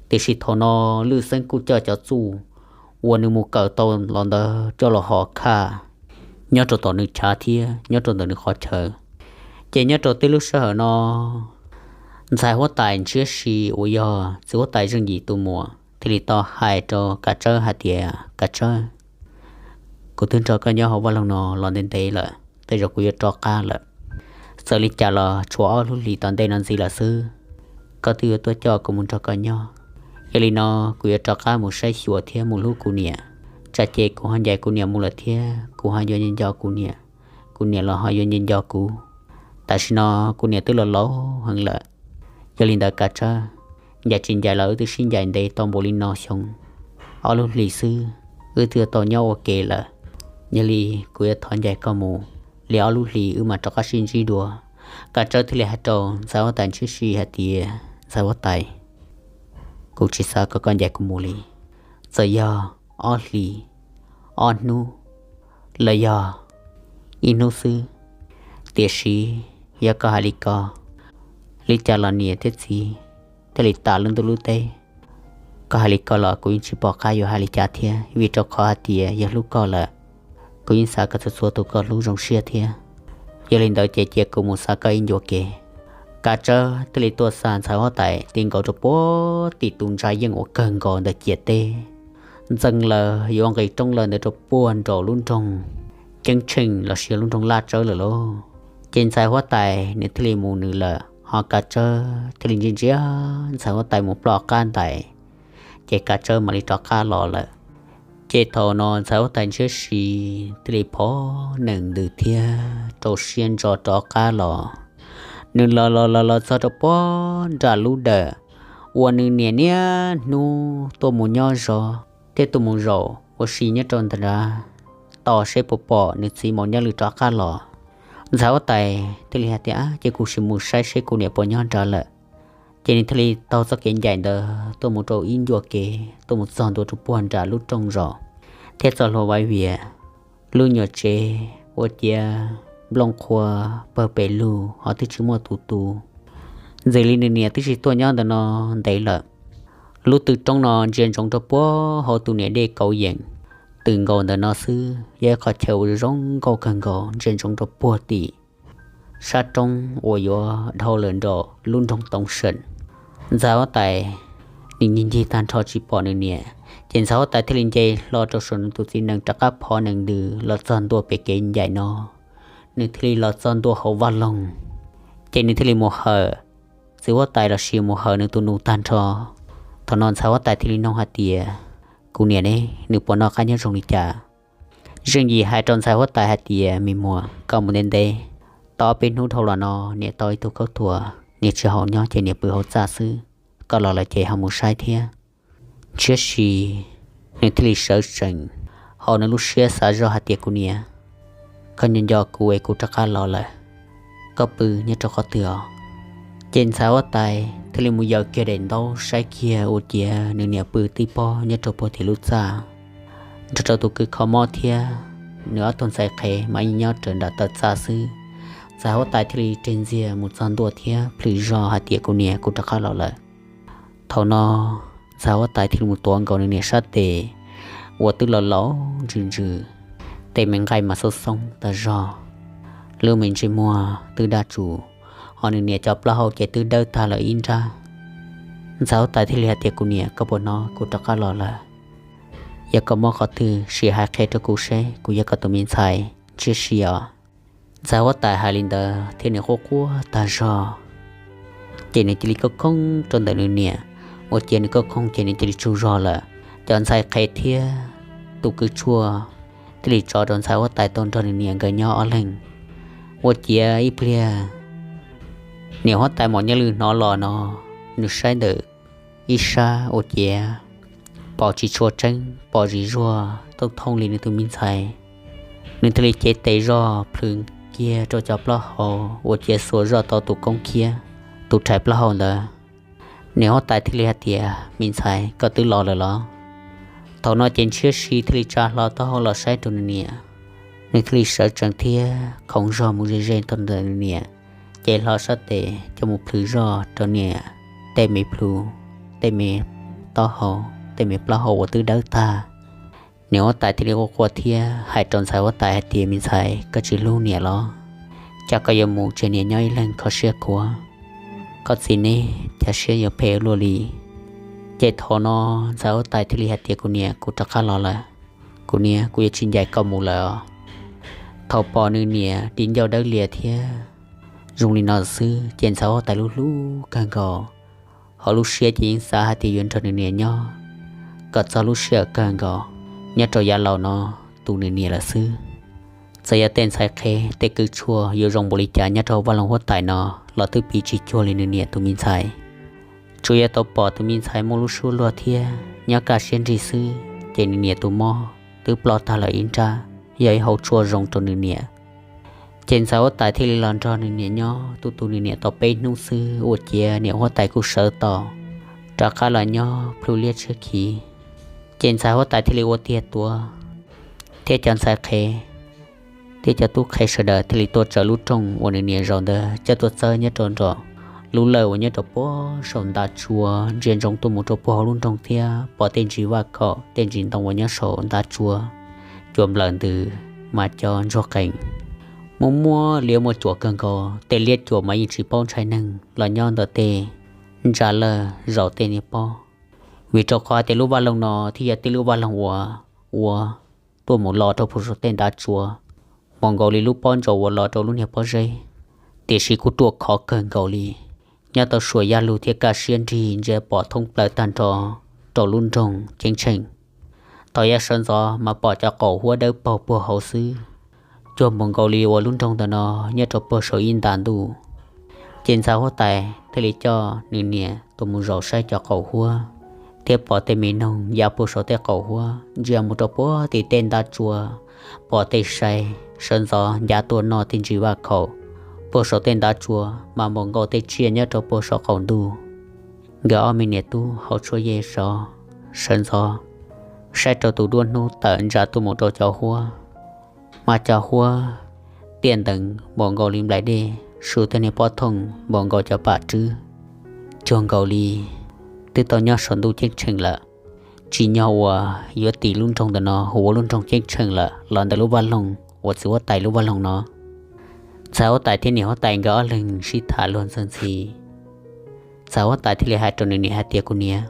Tiam sis thaum no Lwj Xeeb kuj coj cov txuj uas nws mus kawm tau los ntawd coj los ho khaj nyob rau tom nws chav thiab nyob rau ntawm nws qhov chaw. Ces nyob rau tej lub sij hawm no, ntxhais huab tais Ntshiab Si uas yog txiv huab tais Zeej Yim tus muam thiaj li tau hais rau Kav Tsawb hais tias, Kav Tsawb, kuv twb nrog koj nyob hauv vaj loog no los ntev ntev lawm, tej zaum kuv yuav rov qab lawm. Txawm li cas los tshuav ob lub hlis tom ntej no ntxiv lawm xwb, koj twb yuav tuaj coj kuv mus nrog koj nyob. Yog li no, kuv yuav rov qab mus saib xyuas thiab mus hlub kuv niam. Tsam ces kuv ho ncaim kuv niam mus lawm thiab kuv ho yuav nco nco kuv niam, kuv niam los ho yuav nco nco kuv. Tam sim no kuv niam twb los laus heev lawm. Yog li ntawd Kav Tsawb, ncaim tsis ncaim los wb twb sib ncaim ntev tau npaum li no xyoo, ob lub hlis xwb wb twb yuav tau nyob ua ke lawm. Yog li kuv yuav thov ncaim koj mus li ob lub hlis wb mam rov qab sib ntsib dua. Kav Tsawb thiaj li hais rau ntxhais huab tais Ntshiab Si hais tias, Ntxhais huab tais, kuv tsis xav kom koj ncaim kuv mus li. Txawm yog ob hlis, ob hnub, los yog ib hnub xwb, tiam sis yog koj hais li ko, li cas los niam thiab txiv thiaj li tas lub ntuj lub teb. Koj hais li ko los kuv yeej tsis pom qab yuav hais li cas thiab, vim rau qhov hais tias yog hlub koj lawm, kuv yeej xav kom txhua txhua tus koj hlub zoo siab thiab. Yog li ntawd ces cia kuv mus xa koj ib ncua kev, Kav Tsawb thiaj li tuaj xa ntxhais huab tais ti nkaus rau puag tim tus ntsa yeej uas kawg nkaus ntawm ciam teb, ntxeev lawm yuav nqis roob lawm ntawd rau puag nraum lub nroog Ceeb Tsheej los sis lub nroog Laj Tsawb lawm lauj. Ces ntxhais huab tais nws thiaj li mus nws lawm, ho Kav Tsawb thiaj li ntsia ntsia ntxhais huab tais mus ploj qab ntais, ces Kav Tsawb mam li rov qab los lawm. Ces thaum no ntxhais huab tais ntshiab si thiaj li phov nees ntws thiab rau siab ntso rov qab los. Nws los los los los txog rau puag nram lub dawm uas nws niam niaj hnub tuaj mus nyob zov thiab tuaj mus zaum ua si nyob rau nrad, tos seb puas pom nws txiv Maum Nyaj Lwm rov qab los. Ntxhais huab tais thiaj li hais tias, Ces kuv sim mus saib seb kuv niam puas nyob nrad lawm. Ces nws thiaj li taug txoj kev ncaim ntawd tuaj mus rau ib ncua kev tuaj mus txog ntua rau puag nram lub rooj zos thiab txoj hlua vaj vias. Lub nyuam tsev ua ciav nplooj qhuav pawg pes lug ho twb tsis muaj tus tu. Ntxim li nws niam twb tsis tuaj nyob ntawm no ntev lawm. Lub tw roob no ntsia ntsoov rau puag hauv tus niam dej kauv yeem, tws nkaus ntawm no xwb yog ib qhov chaw uas zoo nkauj kawg nkaus ntsia ntsoov rau puag tim sab roob uas yuav dhau lawm nraum lub nroog Toov Seem. Ntxhais huab tais nws ncig ncig tag nrho tsis pom nws niam, ces ntxhais huab tais thiaj li nce hlo rau saum nws tus txiv nees rov qab phov nees ntws los txog ntua pem kev ncaim no. Nws thiaj li los txog ntua hauv vaj loog, ces nws thiaj li mus hawm txiv huab tais los sis mus hawm nws tus nus tag nrho. Thaum no ntxhais huab tais thiaj li nug hais tias, Kuv niam ne, nws puas noj qab nyob zoo li cas? Zeej Yim hais rau ntxhais huab tais hais tias, Me muam, koj mus ntev ntev, tau ob peb hnub dhau los no niam tau ib tug khaub thuas, niam tsis haus nyob ces niam pw hauv txaj xwb, koj los lawm ces ho mus saib thiab. Ntshiab si nws thiaj li sawv tsees, ho nws lub siab xav zoj hais tias, Kuv niam, koj nco nco kuv es kuv rov qab los lawm, koj pw nyob rau qhov twg os? Ces ntxhais huab tais thiaj li mus yaws kiag daim ntaub saib kiag ua ciav nws niam pw tib pob nyob rau puag tim lub txaj, nrog rau tus kwv kho mob thiab nws ob tug ntxhais qhev mas yeej nyob raws nram taw txaj xwb. Ntxhais huab tais thiaj li rig ntxiag mus txog ntua thiab plhws zog hais tias, Kuv niam, kuv rov qab los lawm. Thaum no ntxhais huab tais thiaj li mus tuav nkaus nws niam sab tes uas twb laus laus ntsws ntsws, tej me nqaij mas xoob xoob tas zog, lub me ntsej muag twb daj tsuas, ho nws niam cov plaub hau ces twb dawb tag lawm ib nrab. Ntxhais huab tais thiaj li hais tias, Kuv niam, koj puas hnov kuv rov qab los lawm? Yog koj mob qhov twg sim hais qhia rau kuv seb kuv yog koj tus me ntxhais ntshiab si os. Ntxhais huab tais hais li ntawd thiab nws quaj quaj tag zog, ces nws cia li koob koob rau ntawm nws niam, ua ciav nws koob koob ces nws cia li tsaug zog lawm. Cov ntxhais qhev thiab tus kwv tshuaj thiaj li tso rau ntxhais huab tais tau nrog nws niam nkawd nyob ob leeg. Ua ciav ib pliag niam huab tais Maum Nyaj Lwm hnov los no, nws saib ntawm ib sab ua ciav pom tsis tshua tseeb, pom zim zuag thooj thooj li nws tus me ntxhais. Nws thiaj li cev tes zog plhws kiag rau cov plaub hau ua ciav xuas zoj tau tus koob khiab, tus rhais plaub hau ntawd. Niam huab tais thiaj li hais tias, Me ntxhais, koj twb los lawm los? Thaum no ces ntshiab si thiaj li tsa hlo taub hau los saib rau nws niam. Nws thiaj li sawv tsees thiab khoov zog mus ze ze rau ntawm nws niam, cev hlo sab tes coj mus plhws zoj rau niam tej me plhu, tej me taub hau, tej me plaub hau uas twb dawb tag. Niam huab tais thiaj li quaj quaj thiab hais rau ntxhais huab tais hais tias, Me ntxhais, koj tsis hlub niam los? Cas koj yuav mus tseg niam nyob ib leeg kho siab khuav? Koj txiv neb cas siab yuav phem luaj li? Ces thaum no ntxhais huab tais thiaj li hais tias, Kuv niam, kuv rov qab los lawm. Kuv niam, kuv yuav tsis ncaim koj mus lawm os. Thaum pom nws niam di ncauj dawb lias thiab zoo li no xwb ces ntxhais huab tais lub hlub kawg nkaus, ho lub siab ces yeej xav hais tias yuav nrog nws niam nyob kom txog lub sij hawm kawg nkaus nyob rau yav laus no tu nws niam lawm xwb. Txawm yog tej ntxhais qhev tej kwv tshuaj yuav zoo npaum li cas nyob rau hauv vaj loog huab tais no los twb piv tsis cuag li nws niam tus me ntxhais. Tsuas yog tau pom tus me ntxhais muaj lub suab luag thiab nyob kaj siab nrig xwb ces nws niam tus mob twb ploj tag lawm ib nrab, yog ib hauv tshuaj zoo rau nws niam. Ces ntxhais huab tais thiaj li los nrog nws niam nyob tu tu nws niam tau peb hnub xwb ua ciav niam huab tais kuj sawv tau rov qab los nyob plhu liab tshiab khiv. Ces ntxhais huab tais thiaj li ua tiag tuav thiab cov ntxhais qhev thiab cov tub qhe sawv daws thiaj li tuaj tsaws lub rooj uas nws niam zaum ntawd coj tuaj txawb nyob rau nram lub lawj uas nyob rau puag saum ntav tsua ntsia ntsoov tuaj mus rau puag hauv lub nroog thiab pom tej ntsis vaj khaum tej ntsis ntoo uas nyob saum ntav tsua cua nplawm ntws mas cov ntsuag qees muaj muaj liab muaj cuam kawg nkaus, tej liab cuam mas yeej tsis paub ntshai neeg los nyob ntawm tej ntsa lawj zaum tej niag pob. Vim rau qhov tias lub vaj loog no thiaj yog tej lub vaj loog uas ua tuaj mus los rau puag saum tej ntav tsua, npaum nkaus li lub pob ntsaum uas los rau lub niag pob zeb, tiam sis kuj ruaj khov kawg nkaus li. Nyob tau suam yaj lug thiab kaj siab nrig ntsia pom thoob plaws tag nrho rau lub nroog ceeb tsheej. Thaum yav sawv ntxov mas pom cov qaum huab dawb paug puag hauv xwb, cuag npaum nkaus li uas lub nroog ntawm no nyob rau puag saum ib nta ntuj. Ces ntxhais huab tais thiaj li coj nws niam tuaj mus zaum saib cov qaum huab, thiab pom tej me noog ya puag saum tej qaum huab ntsia mus rau puag tim tej ntav tsua, pom tej sai sawv ntxov ncav tuaj noj tej ntsis vaj khaum puag saum tej ntav tsua mas npaum nkaus tej tsiaj nyob rau puag saum qaum ntuj. Nkawd ob me niam tub hauv tshuaj yej sov sawv ntxov saib rau tus duab hnub tawm ntsa tuaj mus rau cov huab, mas cov huab tiaj nteev npaum nkaus li nplaim dej, su tej niag pob thooj npaum nkaus cov pam rwb, cuag nkaus li twb tau nyob saum ntuj ceeb tsheej lawm. Tsim nyog uas yuav tim lub nroog ntawm no hu ua lub nroog ceeb tsheej lawm los ntawm lub vaj loog uas txiv huab tais lub vaj loog no. Ntxhais huab tais thiab niam huab tais nkawd ob leeg sib tham luag ntxhi ntxhi. Ntxhais huab tais thiaj li hais rau nws niam hais tias, kuv niam,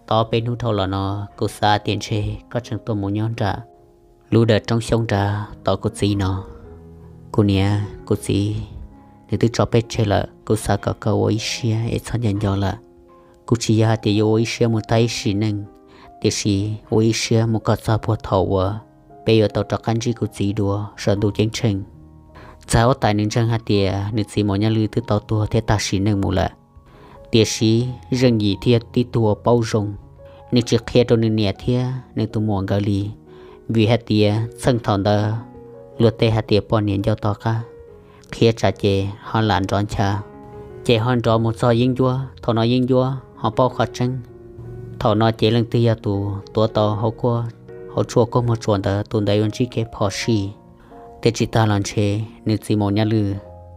tau ob peb hnub dhau los no kuv xav tias ntshe koj tseem tuaj mus nyob nram lub dawm roob xyoob nrad tos kuv txiv no. Kuv niam kuv txiv nws twb tso peb tseg lawm, kuv xav kom koj ua ib siab es txhob nco nco lawm. Kuv tsis yog hais tias yuav ua ib siab mus tag ib sim neej, tiam sis ua ib siab mus kom txog puag thaum uas peb yuav tau rov qab ntsib kuv txiv dua saum ntuj ceeb tsheej. Ntxhais huab tais nws ntseeg hais tias nws txiv Maum Nyaj Lwj twb tau tuag thiab tag sim neej mus lawm, tiam sis zeej yim thiab tib tug uas paub zoo, nws tsis qhia rau nws niam thiab nws tus muam nkawd li, vim hais tias txheej thaum ntawd luag tej hais tias poj niam nco tom qab, qhia tsam ces ho lam nrov ncha, ces ho nrov mus txog yeeb ncuab, thaum no yeeb ncuab ho paub qhov tseeb. Thaum no ces leej twg yog tus tuav tau hauv kuab, hauv tshuaj kub muag tsuas ntawd, tus ntawd yuav ntsib kev phom sij. Thiab tsis tag los ntshe nws txiv Maum Nyaj Lwj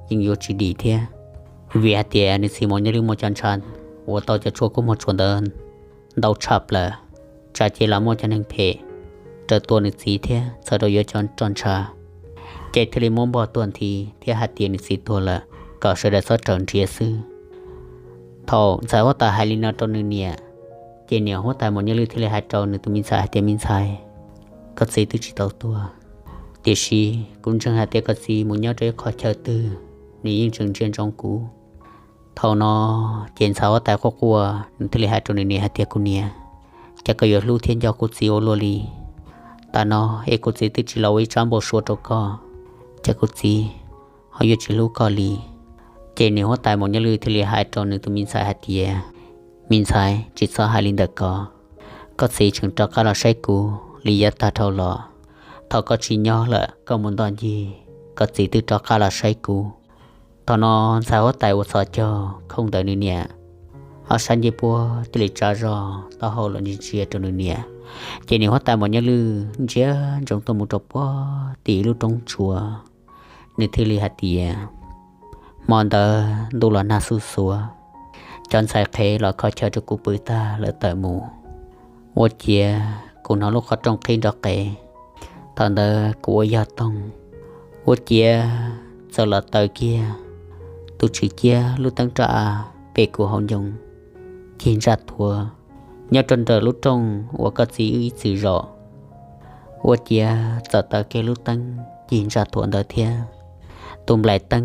yeej yuav tsis dim thiab, vim hais tias nws txiv Maum Nyaj Lwj muaj cov ntshav uas tau cov tshuaj kub muag tsuas ntawd ntau tshaj plaws, tsam ces los muaj cov neeg phem raws tua nws txiv thiab txawm rau yuav cov roj ntsha, ces thiaj li muab npog tuag nthi thiab hais tias nws txiv tuag lawm, kom sawv daws txhob raws nrhiav xwb. Thaum ntxhais huab tais hais li no rau nws niam, ces niam huab tais Maum Nyaj Lwj thiaj li hais rau nws tus me ntxhais hais tias, me ntxhais, koj txiv twb tsis tau tuag, tiam sis kuv ntseeg hais tias koj txiv mus nyob rau ib qhov chaw twg, nws yeej tseem ntsia ntsoov kuv. Thaum no ces ntxhais huab tais quaj quaj, nws thiaj li hais rau nws niam hais tias, kuv niam, cas koj yuav hlub thiab nco kuv txiv ua luaj li. Tam no es kuv txiv twb tsis los ua ib tsab npau suav rau koj, cas kuv txiv ho yuav tsis hlub koj li. Ces niam huab tais Maum Nyaj Lwj thiaj li hais rau nws tus me ntxhais hais tias, me ntxhais, tsis txhob hais li ntawm ko, koj txiv tseem rov qab los saib kuv li yav tag dhau los. Thaum koj tsis nyob lawm koj mus ntoj ncig, koj txiv twb rov qab los saib kuv. Thaum no ntxhais huab tais uas txhos caug khooj ntawm nws niam, ob sab ncej puab thiaj li tsa zog taub hau los ntsia ntsia rau nws niam. Ces niam huab tais Maum Nyaj Lwj ntsia ntsoov tuaj mus rau puag tim ib lub roob tsua, nws thiaj li hais tias, hmo ntawd ntuj los nag xuj xuav, cov ntxhais qhev los kho chaw rau kuv pw tag lawm tawm mus. Ua ciav kuv hnov lub qhov rooj qhib nrov qev, thaum ntawd kuv ua yog toog. Ua ciav txawm los taw kiag tus tswm ciab lub teeb raj av pem kuv hauv ncoo, cig ntsaj thuav nyob rau nram lub rooj uas koj txiv wb ib txwm zaum. Ua ciav txawm taw kiag lub teeb cig ntsaj thuav ntawd thiab, tus nplaim teeb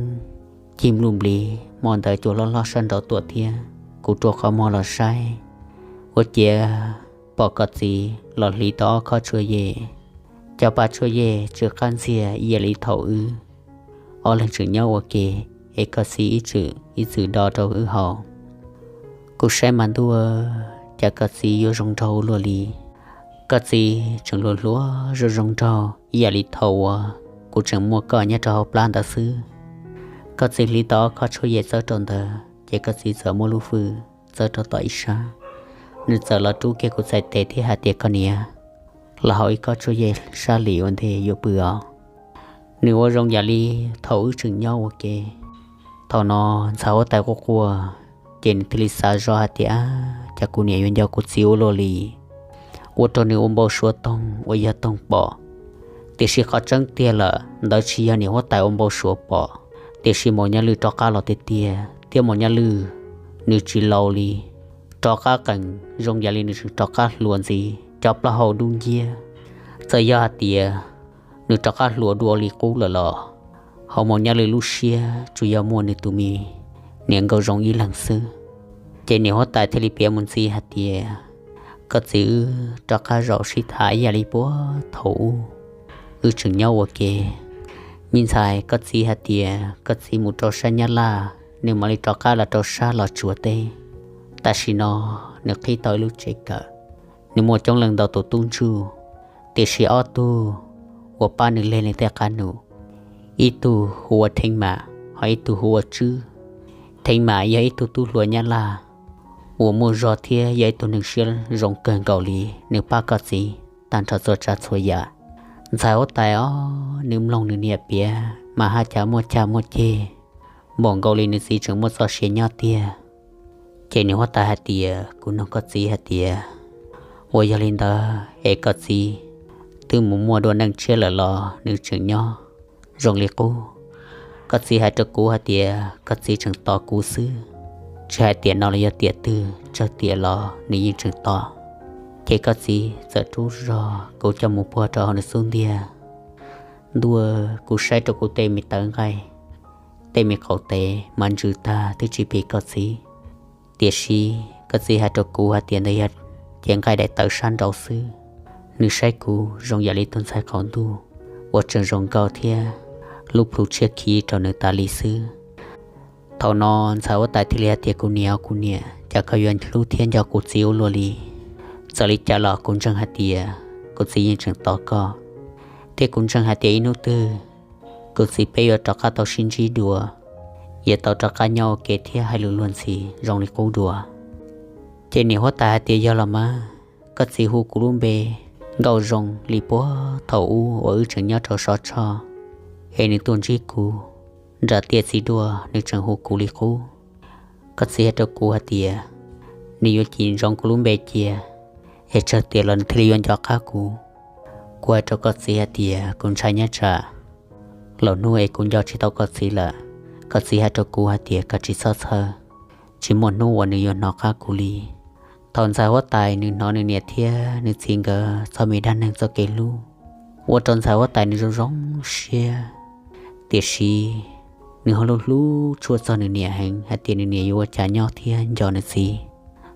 cig npluj nplis, hmo ntawd cua hlob hlob sab nraud tuaj thiab. Kuv rua qhov muag los saib, ua ciav pom koj txiv los hliv tau ob khob tshuaj yej. Cov pa tshuaj yej tsw qab ntxiag ib yam li thaum wb ob leeg tseem nyob ua ke, es koj txiv ib txwm ib txwm do rau wb haus. Kuv saib mas ntuj, cas koj txiv yuav zoo nraug ua luaj li. Koj txiv tseem hluas hluas zoo zoo nraug ib yam li thaum uas kuv tseem muaj koj nyob rau hauv plab ntawd xwb. Koj txiv hliv tau ob khob tshuaj yej txawb rau ntawd ces koj txiv txawm muab lub fwj txawb rau tom ib sab. Nws txawm los rub kiag kuv txhais tes thiab hais tias, koj niam, los haus ib khob tshuaj yej sab lim ua ntej yuav pw os. Nws ua zoo yam li thaum wb tseem nyob ua ke. Thaum no ntxhais huab tais quaj quaj, ces nws thiaj li xav zoj hais tias, cas kuv niam yuav nco kuv txiv ua luaj li. Ua rau nws ua npau suav toog uas yog toog pom Tiam sis qhov tseeb tiag lawm ntawd tsis yog niam huab tais ua npau suav pom, tiam sis Maum Nyaj Lwj rov qab los tiag tiag thiab Maum Nyaj Lwj nws tsis laus li, rov qab qees zoo yam li nws tseem rov qab hluas ntxiv, cov plaub hau dub nciab. Txawm yog hais tias nws rov qab hluas dua li qub lawm los hauv Maum Nyaj Lwj lub siab tsuas yog muaj nws tus me niam nkauj zoo ib leeg xwb. Ces niam huab tais thiaj li piav mus ntxiv hais tias, koj txiv, wb rov qab zaum sib tham ib yam li puag thaum ub, wb tseem nyob ua ke. Me ntxhais, koj txiv hais tias koj txiv mus rau sab Nyab Laj, nws mam li rov qab los rau sab Los Tsuas teb. Tam sim no nws qhib tau ib lub tsev kawm, nws muaj coob leej ntau tus tub ntsuj, tiam sis ob tug uas pab nws leg nws tej qab num, ib tug hu ua Theev Mam, ho ib tug hu ua Tswb. Theev Mam yog ib tug tub hluas Nyab Laj uas muaj zog thiab yog ib tug neeg siab zoo kawg nkaus li, nws pab koj txiv tag nrho txhua tsav txhua yam. Ntxhais huab tais os, nws mloog nws niam piav mas haj cas muaj cag muaj ceg, npaum nkaus li nws txiv tseem muaj txoj sia nyob tiag. Ces niam huab tais hais tias, kuv nug koj txiv hais tias, uas yog li ntawd es koj txiv twb mus muaj dua neej tshiab lawm los nws tseem nyob zoo li qub? Koj txiv hais rau kuv hais tias koj txiv tseem tos kuv xwb, tsis hais tiam no los yog tiam twg tsawg tiam los nws yeej tseem tos. Ces koj txiv txawm rub zog kuv coj mus puag rau hauv nws xub ntiag. Ntuj, kuv saib rau kuv tej me tawv nqaij, tej me qaum tev mas ntsws tag twb tsis phim koj txiv. Tiam sis koj txiv hais rau kuv hais tias ntawd yog cev nqaij daim tawv sab nraud xwb. Nws saib kuv zoo yam li tus ntxhais qaum ntuj uas tseem zoo nkauj thiab lub plhu tshiab khiv rau nws tas li xwb. Thaum no ntxhais huab tais thiaj li hais tias, kuv niam, kuv niam, cas koj yuav hlub thiab nco kuv txiv ua luaj li? Txawm li cas los kuv ntseeg hais tias kuv txiv yeej tseem tos koj, thiab kuv ntseeg hais tias ib hnub twg kuv txiv peb yuav rov qab tau sib ntsib dua, yuav tau rov qab nyob ua ke thiab hais lus luag ntxhi zoo li qub dua. Ces niam huab tais hais tias, yog los mas, koj txiv hu kuv lub npe nkauj zoo li puag thaum ub uas wb tseem nyob rau Sov Tshoj, es nws tuaj ntsib kuv nram tiaj txiv duaj nws tseem hu kuv li qub. Koj txiv hais rau kuv hais tias, nws yuav cim ntsoov kuv lub npe cia, es tsawg tiam los nws thiaj li yuav nco qab kuv. Kuv hais rau koj txiv hais tias kuv ntshai nyob tsam lwm hnub es kuv nco tsis tau koj txiv lawm. Koj txiv hais rau kuv hais tias koj tsis txhob txhawj, tsis muaj hnub uas nws yuav hnov qab kuv li. Thaum ntxhais huab tais nws hnov nws niam thiab nws txiv nkawd txoj me dab neeg txoj kev hlub, ua rau ntxhais huab tais nws zoo zoo siab. Tiam sis nws ho hlub hlub tshua txog nws niam heev hais tias nws niam yuav ua cas nyob thiab nco nws txiv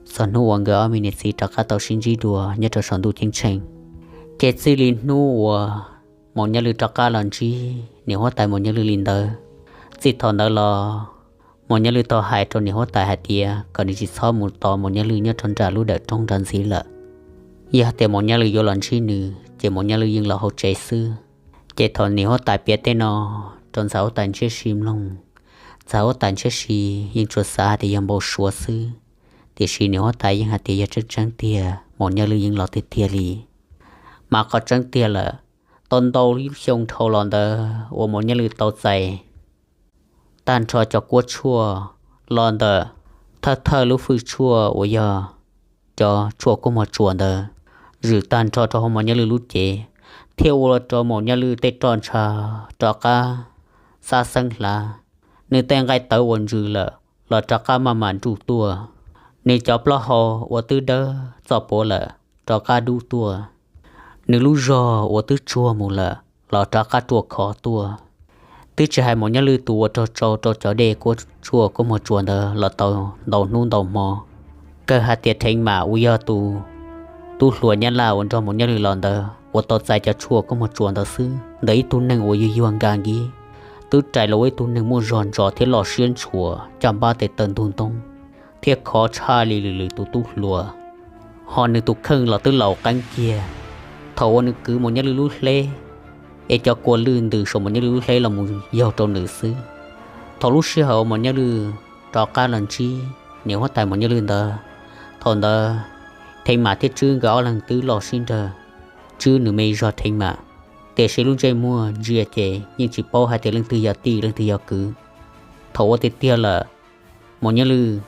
txog hnub uas nkawd ob me niam txiv rov qab tau sib ntsib dua nyob rau saum ntuj ceeb tsheej. Ces txij li hnub uas Maum Nyaj Lwj rov qab los ntsib niam huab tais Maum Nyaj Lwj li ntawd, txij thaum ntawd los Maum Nyaj Lwj tau hais rau niam huab tais hais tias kom nws tsis txhob mus tos Maum Nyaj Lwj nyob rau nram lub dawm roob nram ntxiv lawm. Yog tias Maum Nyaj Lwj yuav los ntsib nws ces Maum Nyaj Lwj yeej los hauv tsev xwb. Ces thaum niam huab tais piav tej no rau ntxhais huab tais ntshiab si mloog, ntxhais huab tais ntshiab si yeej tsuas xav hais tias yog npau suav xwb, tiam sis niam huab tais yeej hais tias yog tseeb tseeb tiag, Maum Nyaj Lwj yeej los tiag tiag li. Mas qhov tseeb tiag lawm, tau ntau xyoo dhau los ntawd uas Maum Nyaj Lwj tau txais tag nrho cov kuab tshuaj los ntawm thawj thawj lub fwj tshuaj uas yog cov tshuaj kub mog tsuas ntawd zwm tag nrho rau hauv Maum Nyaj Lwj lub cev, thiaj ua rau Maum Nyaj Lwj tej roj ntsha rov qab xab xeeb hlav, nws tej nqaij tawv uas ntsws lawm los rov qab maj mam nruj tuaj, nws cov plaub hau uas twb dawb txoj puav lawm rov qab dub tuaj, nws lub zog uas twb tsuag mus lawm los rov qab ruaj khov tuaj. Twb tsis hais Maum Nyaj Lwj tus uas raug tsau rau cov dej kuab tshuaj kub mog tsuas ntawd los tau ntau hnub ntau hmo, kawg hais tias Theev Mam uas yog tus tub hluas Nyab Laj uas nrog Maum Nyaj Lwj los ntawd uas tau txais cov tshuaj kub mog tsuas ntawd xwb, ntawm ib tug neeg uas yuag yuag nka nkib, twb rais los ua ib tug neeg muaj zog ntsos thiab loj siab ntshua, caj npab tes taw ntug ntoo thiab khov tshaj li lwm lwm tus tub hluas. Ho nws tus kheej los twb laus qeeb kiag, thaum uas nws kwv Maum Nyaj Lwj lub hleb es cov kua lwj ntws saum Maum Nyaj Lwj lub hleb los mus yaug rau nws xwb. Thaum lub sij hawm uas Maum Nyaj Lwj rov qab los ntsib niam huab tais Maum Nyaj Lwj ntawd, thaum ntawd Theev Mam thiab Tswb nkawd ob leeg twb loj sib nrag. Tswb nws me zog Theev Mam, tiam sis lub ntsej muag ntsia ces yeej tsis paub hais tias leej twg yog tij leej twg yog kwv. Thaum ua tiag tiag lawm, Maum Nyaj Lwj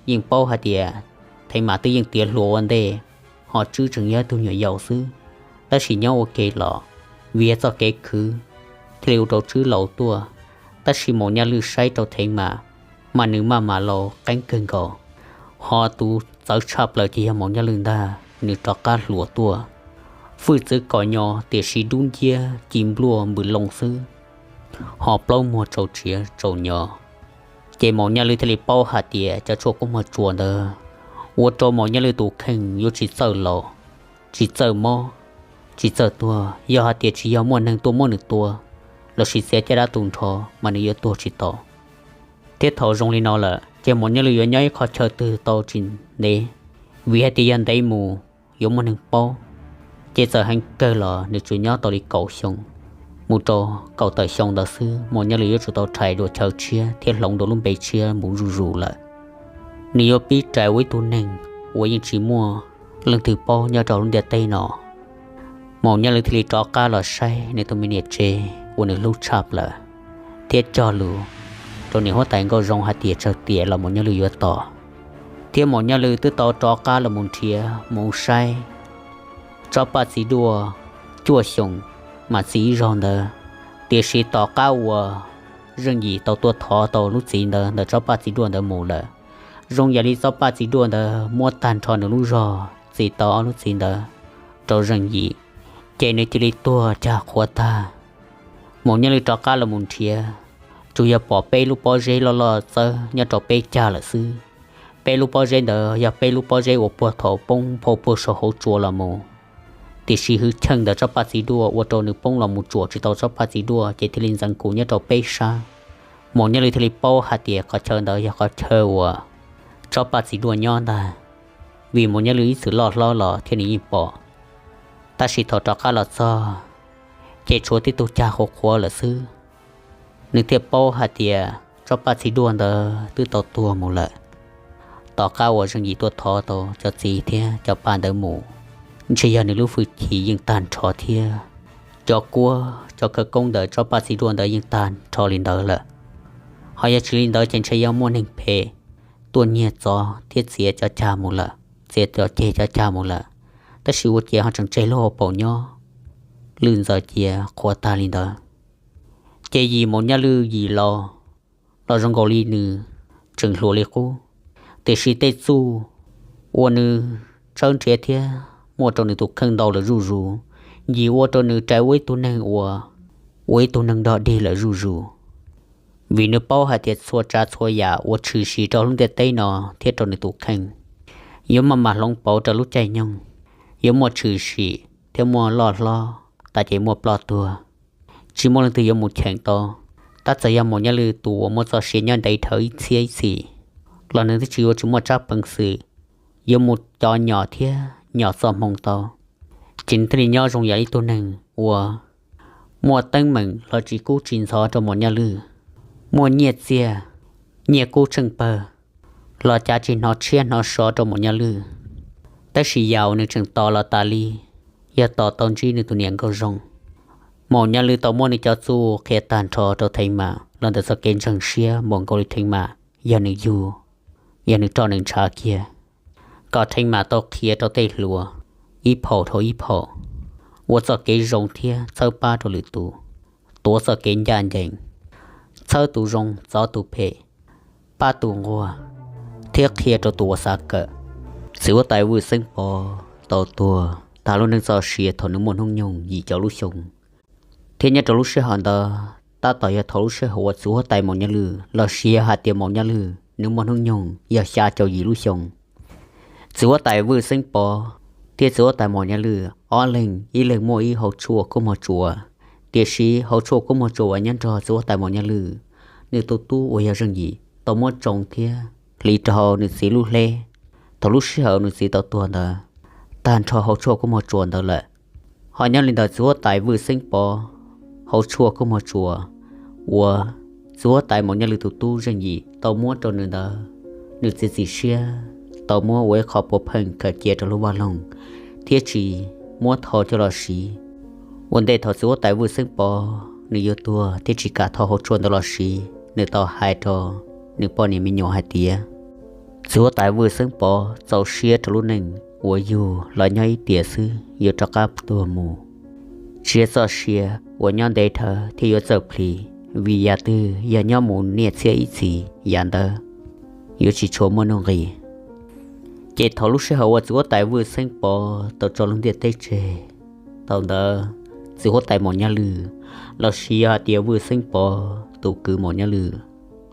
yeej paub hais tias Theev Mam twb yeej tiav hluas ua ntej, ho Tswb tseem yog ib tug nyuam yaus xwb. Tab sis nyob ua ke los vim yog txoj kev khwv thiaj li ua rau tswb laus tuaj. Tab sis Maum Nyaj Lwj saib rau Theev Mam, mas nws maj mam laus qeeb kawg nkaus, ho tus txawv tshaj plaws ces yog Maum Nyaj Lwj ntag, nws rov qab hluas tuaj, hwj txwv kom nyo tiam sis dub nciab ci npluaj npws loo xwb, ho plaub muag tsaus tsiav tsaus nyo. Ces Maum Nyaj Lwj thiaj li paub hais tias cov tshuaj kub muag tsuas ntawd ua rau Maum Nyaj Lwj tus kheej yuav tsis txawj laus, tsis txawj mob, tsis txawj tuag. Yog hais tias tsis yog muaj neeg tuaj muab nws tua lossis txiav caj dab tu nrho mas nws yuav tuag tsis tau. Thiab thaum zoo li no lawm ces Maum Nyaj Lwj yuav nyob ib qhov chaw twg tau tsis ntev, vim hais tias yog ntev mus yuav muaj neeg paub. Ces txawm heev kawg los nws tsuas nyob tau li kaum xyoo mus rau kaum tawm xyoo ntawd xwb, Maum Nyaj Lwj yuav tsum tau rhais dua chaw tshiab thiab hloov dua lub npe tshiab mus zuj zus lawm. Nws yuav pib rais ua ib tug neeg uas yeej tsis muaj leej twg paub nyob rau lub ntiaj teb no. Maum Nyaj Lwj thiaj li rov qab los saib nws tus me niam tsev uas nws hlub tshaj plaws, thiab cog lus rau niam huab tais Nkauj Zoo hais tias tsawg tiam los Maum Nyaj Lwj yuav tos. Thiab Maum Nyaj Lwj twb tau rov qab los mus nrhiav mus saib tsob paj txiv duaj cuaj xyoos mas txi ib zaug ntawd. Tiam sis tom qab uas Zeej Yim tau tuaj thov tau lub txiv ntawd ntawm tsob paj txiv duaj ntawd mus lawm, zoo yam li tsob paj txiv duaj ntawd muab tag nrho nws lub zog txi tau ob lub txiv ntawd rau Zeej Yim, ces nws cia li tuag cag qhuav tag. Maum Nyaj Lwj rov qab los mus nrhiav, tsuas yog pom peb lub pob zeb loj loj txawb nyob rau peb cag lawm xwb. Peb lub pob zeb ntawd yog peb lub pob zeb uas puag thaum poob phau puag saum hauv tsua los mus, tiam sis hwj chim ntawm tsob paj txiv duaj ua rau nws poob los mus tsuam tsis tau tsob paj txiv duaj ces thiaj li ntxeev kus nyob rau peb sab. Maum Nyaj Lwj thiaj li paub hais tias qhov chaw ntawd yog qhov chaw uas tsob paj txiv duaj nyob ntag, vim Maum Nyaj Lwj ib txwm loj hlob los thiab nws yeej pom. Tab sis thaum rov qab los txog ces tshuav tib tug cag qhuav qhuav lawm xwb. Nws thiaj paub hais tias tsob paj txiv duaj ntawd twb tau tuag mus lawm. Tom qab uas Zeej Yim tuaj thov tau cov txiv thiab cov paj ntawd mus, ntshe yog nws lub hwj chim yeej tag nrho thiab. Cov kuab cov khawv koob ntawm tsob paj txiv duaj ntawd yeej tag nrho li ntawd lawm. Ho yog tsis li ntawd ces ntshe yog muaj neeg phem tuaj nyiag txov thiab txiav cov cag mus lawm, txiav cov ceg cov cag mus lawm. Tab sis ua ciav ho tseem tseg lub hauv paus nyob, lwj ntxaws cia qhuav tag li ntawd. Ces yim Maum Nyaj Lwj yim laus los zoo nkaus li nws tseem hluas li qub, tiam sis tej txuj uas nws tshawb nrhiav thiab muaj rau nws tus kheej ntau lawm zuj zus, yim ua rau nws rais ua ib tug neeg uas, ua ib tug neeg dog dig lawm zuj zus. Vim nws paub hais tias txhua tsav txhua yam uas tshwm sim rau lub ntiaj teb no thiab rau nws tus kheej yuav maj mam hloov pauv rau lub caij nyoog, yuav muaj tshwm sim thiab muaj loj hlob tas ces muaj ploj tuag, tsis muaj leej twg yuav mus cheem tau. Tab txawm yog Maum Nyaj Lwj tus uas muaj txoj sia nyob ntev dhawv ib txhiab ib txhis los nws twb tsis yuav tsis muaj tsab peev xwm yuav mus cov nyom thiab nyom txoj hmoo tau. Ces nws thiaj li nyob zoo yam ib tug neeg uas muaj teeb meem los tsis kub tsis ntxhov rau Maum Nyaj Lwj, muaj nyiaj txiag, nyiaj kub tsheej pawg los cav tsis hnov tshiab hnov sov rau Maum Nyaj Lwj. Tab sis yam uas nws tseem tos los tas li yog tos tau ntsib nws tus niam Nkauj Zoo. Maum Nyaj Lwj tau muab nws cov txuj qhia tag nrho rau Theev Mam los ntawm txoj kev ntseeg siab npaum nkaus li Theev Mam yog nws yug, yog nws roj nws ntshav kiag, kom Theev Mam tau qhia rau tej hluas ib phaum dhau ib phaum, ua txoj kev zoo thiab txhawb pab rau lwm tus, tuav txoj kev ncaj ncees, txhawb tus zoo txov tus phem, pab tus nquag, thiab qhia rau tus uas xav kawm. Txiv huab tais Vwj Xeeb Pov tau tuag tag lub neej txoj sia thaum nws muaj hnub nyoog yim caum lub xyoo, thiab nyob rau lub sij hawm ntawd tab tom yog thaum lub sij hawm uas txiv huab tais Maum Nyaj Lwj los sis yog hais tias Maum Nyaj Lwj nws muaj hnub nyoog yog xya caum yim lub xyoo. Txiv huab tais Vwj Xeeb Pov thiab txiv huab tais Maum Nyaj Lwj ob leeg ib leeg muaj ib hauv tshuaj kub muag tsuas, tiam sis hauv tshuaj kub muag tsuas uas nyob nrog txiv huab tais Maum Nyaj Lwj, nws tus tub uas yog Zeej Yim tau muab tsoo thiab hliv rau hauv nws txiv lub hleb thaum lub sij hawm nws txiv tau tuag ntawd, tag nrho hauv tshuaj kub muag tsuas ntawd lawm. Ho nyob li ntawm txiv huab tais Vwj Xeeb Pov hauv tshuaj kub muag tsuas uas txiv huab tais Maum Nyaj Lwj tus tub Zeej Yim tau muab rau nws ntawd, nws txiav txim siab tau muab ua ib qho puav pheej khaws cia rau lub vaj loog thiab tsis muab thau coj los siv. Ua ntej thaum txiv huab tais Vwj Xeeb Pov nws yuav tuag thiab tsis kam thau hauv tshuaj ntawd los siv, nws tau hais rau nws poj niam me nyuam hais tias, txiv huab tais Vwj Xeeb Pov txaus siab rau lub neej uas yug los nyob ib tiam xwb yuav rov qab tuag mus. Tsiab txoj sia uas nyob ntev dhawv thiaj yuav txawm plhis, vim yam twg yog nyob mus niaj txhiab ib txhis yam ntawd yuav tsis tshua muaj nuj nqis. Ces thaum lub sij hawm uas txiv huab tais Vwj Xeeb Pov tau tso lub ntiaj teb tseg, thaum ntawd txiv huab tais Maum Nyaj Lwj, los sis yog hais tias Vwj Xeeb Pov tus kwv Maum Nyaj Lwj,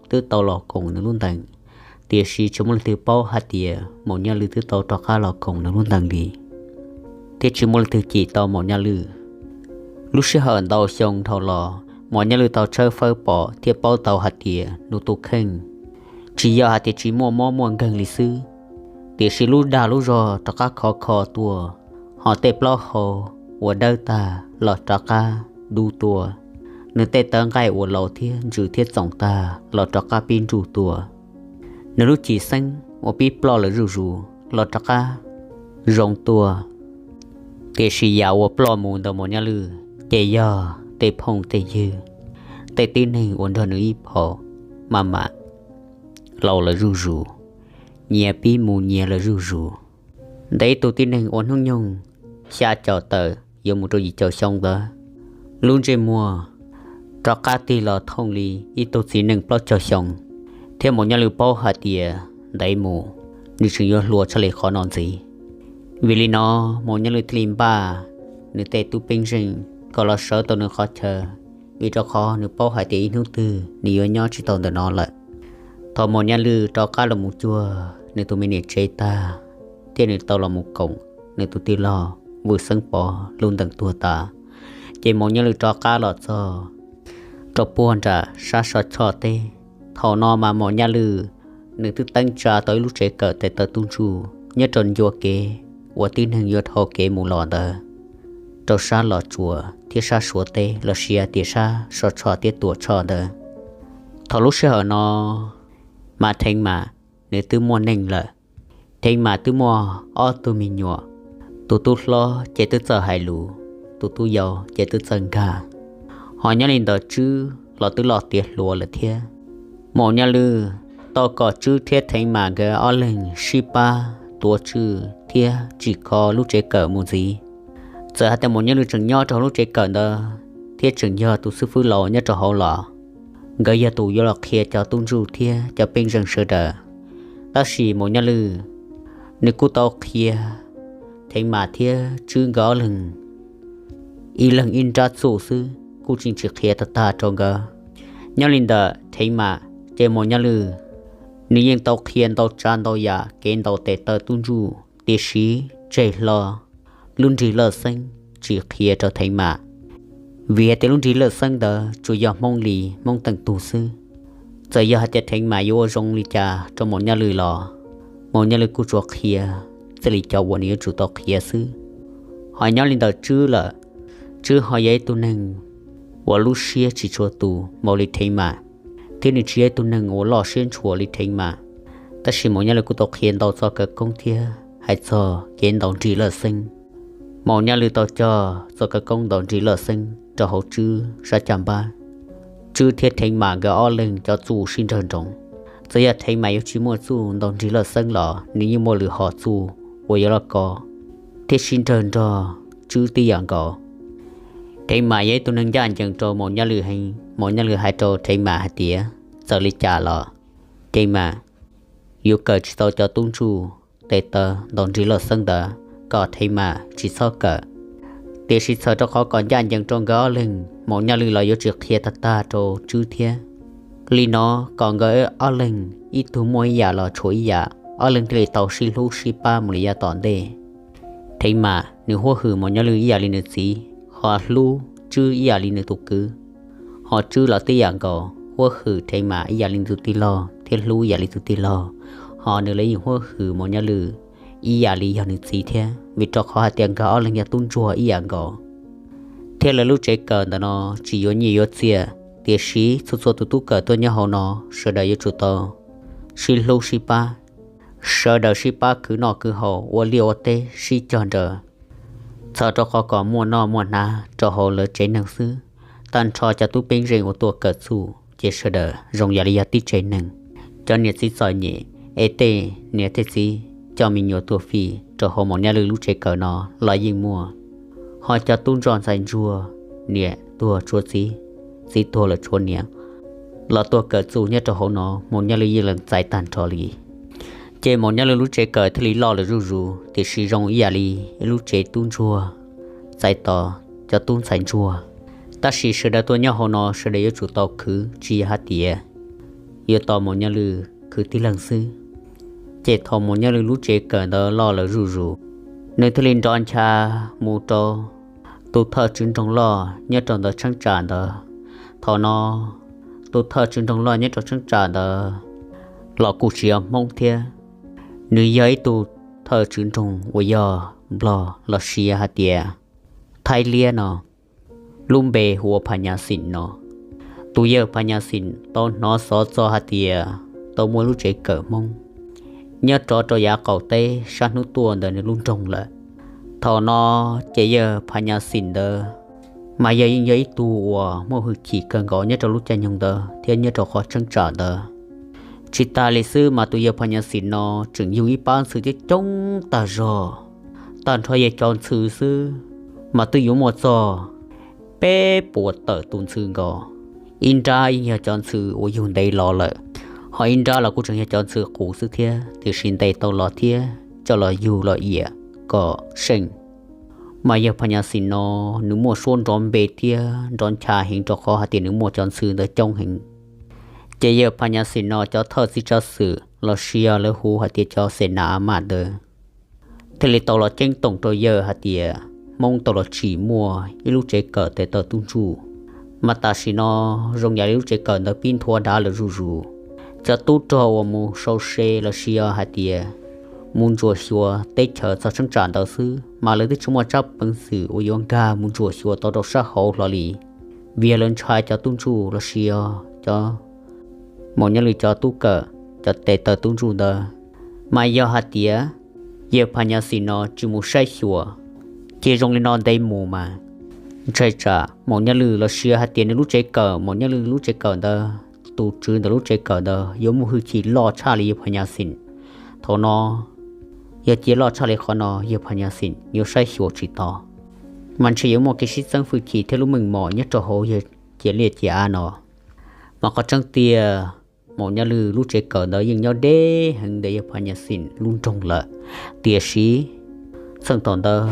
twb tau los koom nws lub ntees, tiam sis tsis muaj leej twg paub hais tias Maum Nyaj Lwj twb tau rov qab los koom nws lub ntees li, thiab tsis muaj leej twg cim tau Maum Nyaj Lwj. Lub sij hawm ntau xyoo dhau los, Maum Nyaj Lwj tau tshawb fawb pom thiab paub tau hais tias nws tus kheej tsis yog hais tias tsis muaj mob muaj nkeeg li xwb, tiam sis lub dag lub zog rov qab khov kho tuaj, hos tej plaub hau uas dawb tag los rov qab dub tuaj, nws tej tawv nqaij uas laus thiab ntsws thiab txoom tag los rov qab pib nruj tuaj. Nws lub cim xeeb uas pib ploj lawm zuj zus los rov qab zoo tuaj. Tiam sis yam uas ploj mus ntawm Maum Nyaj Lwj ces yog tej phooj tej ywg, tej tib neeg uas nrog nws ib phaum maj mam laus lawm zuj zus, nyias pib mus nyias lawm zuj zus. Ntawm ib tug tib neeg uas hnub nyoog xya caum tawm yuav mus rau yim caum xyoo ntawd, lub ntsej muag rov qab tig los thooj li ib tug txiv neej plaub caug xyoo, thiab Maum Nyaj Lwj paub hais tias ntev mus nws tseem yuav hluas tshaj li qhov no ntxiv. Vim li no Maum Nyaj Lwj thiaj li npaj nws tej tub peeb zeej kom los sawv tau nws qhov chaw, vim rau qhov nws paub hais tias ib hnub twg nws yuav nyob tsis tau ntawm no lawm. Thaum Maum Nyaj Lwj rov qab los mus cuag nws tus me niam tsev tag, thiab nws tau los mus koom nws tus tij laug Vwj Xeeb Pov lub ntees tuag tas, ces Maum Nyaj Lwj rov qab los txog rau puag nram sab Sov Tshoj teb. Thaum no mas Maum Nyaj Lwj nws twb teeb tsa tau ib lub tsev kawm tes taw tub ntsuj nyob rau ncua kev uas tib neeg yuav dhau kev mus los ntawd, rau sab Los Tsuas thiab sab Suav teb los sis tias sab Sov Tshoj thiab Tuam Tshoj ntawd. Thaum lub sij hawm no mas Theev Mam nws twb muaj neej lawm. Theev Mam twb muaj ob tug me nyuam, tus tub hlob ces twb txawj hais lus, tus tub yau ces twb txawj nkag. Hos nyob li ntawm Tswb los twb loj tiav hluas lawm thiab. Maum Nyaj Lwj tau kom Tswb thiab Theev Mam nkawd ob leeg sib pab tuav tswj thiab tsim kho lub tsev kawm mus ntxiv. Txawm hais tias Maum Nyaj Lwj tseem nyob rau hauv lub tsev kawm ntawd thiab tseem yog tus xib fwb laus nyob rau hauv los, nkawd yog tus yuav los qhia cov tub ntsuj thiab cov peej zeej sawv daws. Tab sis Maum Nyaj Lwj nws kuj tau qhia Theev Mam thiab Tswb nkawd ob leeg ib leeg ib nrab txuj xwb, kuj tseem tsis qhia tag tag rau nkawd. Nyob li ntawm Theev Mam ces Maum Nyaj Lwj nws yeej tau qhia ntau tsav ntau yam kev ntaus tes taw tub ntsuj, tiam sis tseg hlo lub nrig lawj xeeb tsis qhia rau Theev Mam. Vim hais tias lub nrig lawj xeeb ntawd tsuas yog Hmoob li Hmoob teej tug xwb. Txawm yog hais tias Theev Mam yuav ua zoo li cas rau Maum Nyaj Lwj los Maum Nyaj Lwj kuj tsuas qhia txij li cov uas nws yuav tsum tau qhia xwb. Hos nyob li ntawm Tswb lawm, Tswb ho yog ib tug neeg uas lub siab tsis tshua tus npaum li Theev Mam, thiab nws tsis yog ib tug neeg uas loj siab ntshua li Theev Mam. Tab sis Maum Nyaj Lwj kuj tau qhia ntau txoj khawv koob thiab hais txog kev ntaus nrig lawj xeeb. Maum Nyaj Lwj tau cog txoj khawv koob ntaus nrig lawj xeeb rau hauv Tswb sab caj npab. Tswb thiab Theev Mam nkawd ob leeg cov txuj sib nrawg nroos. Txawm yog Theev Mam yuav tsis muaj txuj ntaus nrig lawj xeeb los nws yeej muaj lwm hom txuj uas yuav los kov thiab sib nrawg nrog Tswb tib yam nkaus. Theev Mam yog ib tug neeg ncaj ncees rau Maum Nyaj Lwj heev. Maum Nyaj Lwj hais rau Theev Mam hais tias txawm li cas los Theev Mam yuav kawm tsis tau cov tub ntsuj tes taw ntaus nrig lawj xeeb ntawd, kom Theev Mam tsis txhob kawm. Tiam sis txhawm rau qhov kom ncaj ncees rau nkawd ob leeg, Maum Nyaj Lwj los yuav tsis qhia tag tag rau Tswb thiab. Li no kom nkawd ob leeg ib tug muaj ib yam los tshuav ib yam, ob leeg thiaj li tau sib hlub sib pab mus li yav tom ntej. Theev Mam nws huab hwm Maum Nyaj Lwj ib yam li nws txiv, ho hlub Tswb ib yam li nws tus kwv. Ho Tswb los tib yam nkaus, huab hwm Theev Mam ib yam li nws tus tij laug thiab hlub ib yam li tus tij laug. Ho nws los yeej huab hwm Maum Nyaj Lwj ib yam li yog nws txiv thiab, vim rau qhov hais tias nkawd ob leeg yog tub ntsuag ib yam nkaus. Thiab lawv lub tsev kawm ntawm no tsis yuav nyiaj yuav txiaj, tiam sis txhua txhua tus tub kawm tuaj nyob hauv no sawv daws yuav tsum tau sib hlub sib pab, sawv daws sib pab khwv noj khwv haus, ua liaj ua teb sib cog nrawm, txhawm rau qhov kom muaj noj muaj hnav rau hauv lawv tsev neeg xwb. Tag nrho cov tub peeb zeej uas tuaj kawm txuj ces sawv daws zoo yam li yog tib tsev neeg. Cov niam txiv txom nyem es tej niam tej txiv coj me nyuam tuaj fij rau hauv Maum Nyaj Lwj lub tsev kawm no los yeej muaj. Ho cov tub nrog ntxhais ntsuag, niam tuag tshuav txiv, txiv tuag lawm tshuav niam, los tuag kawm txuj nyob rau hauv no, Maum Nyaj Lwm yeej lees txais tag nrho li. Ces Maum Nyaj Lwm lub tsev kawm thiaj li loj lawm zuj zus, tiam sis zoo ib yam li ib lub tsev tub ntsuag txais tos cov tub ntxhais ntsuag. Tab sis sawv daws tuaj nyob hauv no sawv daws yuav tsum tau khwv, tsis yog hais tias yuav tos Maum Nyaj Lwm khwv tib leeg xwb. Ces thaum Maum Nyaj Lwm lub tsev kawm ntawd loj lawm zuj zus, nws thiaj li nrov ncha mus rau tus thawj tswv nroog loj nyob rau ntawm cheeb tsam ntawd. Thaum no tus thawj tswv nroog loj nyob rau cheeb tsam ntawd los kuj tsis yog Hmoob thiab, nws yog ib tug thawj tswv nroog uas yog Nplog los sis hais tias Thaib Liab no, lub npe hu ua Phas Nyas Xim no. Tus yawg Phas Nyas Xim tau hnov xov txog hais tias tau muaj lub tsev kawm Hmoob nyob rov rau yav qaum teb sab hnub tuaj ntawm nws lub nroog lawm. Thaum no ces yawg Phas Nyas Xim ntawd mas yog yeej yog ib tug uas muaj hwj chim kawg nkaus nyob rau lub caij nyoog ntawd thiab nyob rau qhov cheeb tsam ntawd. Tsis tas li xwb mas tus yawg Phas Nyas Xim no tseem yug ib pab ntxhw coob coob tag zog. Tag nrho yog cov ntxhw xwb mas twb yuav muaj txog peb puas tawm tus ntxhw nkaus. Ib nrab yeej yog cov ntxhw uas yug ntev los lawm, ho ib nrab los kuj tseem yog cov ntxhw qus xwb thiab, tiam sis ntes tau los thiab coj los yug los iam kom seej. Mas yawg Phas Nyas Xim no nws muaj suab nrov npe thiab nrov ncha heev rau qhov hais tias nws muaj cov ntxhw ntawd coob heev. Ces yawg Phas Nyas Xim no cov thawj txiv tsav xwm los sis lawv hu hais tias cov Xes Nas A Mas ntawd thiaj li tau los ceeb toom rau yawg hais tias Hmoob tau los tsim muaj ib lub tsev kawm tes taw tub ntsuj. Mas tam sim no zoo yam li lub tsev kawm ntawd pib nthuav dav lawm zuj zus. Cov tub rog uas mus sau se los sis hais tias mus ntsuam xyuas teb chaws txog cheeb tsam ntawd xwb mas lawv twb tsis muaj tsab peev xwm uas yuav nkag mus ntsuam xyuas tau rau sab hauv hlo li, vim lawv ntshai cov tub ntsuj los sis cov Maum Nyaj Lwm cov tub kawm, cov tes taw tub ntsuj ntawd. Mas yog hais tias yawg Phas Nyas Xim no tsis mus saib xyuas, ces zoo li no ntev mus mas ntshai tsam Maum Nyaj Lwm los sis hais tias nws lub tsev kawm, Maum Nyaj Lwm lub tsev kawm ntawd, tus tswv ntawm lub tsev kawm ntawd yuav muaj hwj chim loj tshaj li yawg Phas Nyas Xim. Thaum no yog cia loj tshaj li qhov no yawg Phas Nyas Xim yuav saib xyuas tsis tau. Mas ntshe yuav muaj kev sib txeeb hwj chim thiab lub meej mom nyob rau hauv yawg cia liaj cia av no. Mas qhov tseeb tiag, Maum Nyaj Lwm lub tsev kawm ntawd yeej nyob deb heev ntawm yawg Phas Nyas Xim lub nroog lawm. Tiam sis txheej thaum ntawd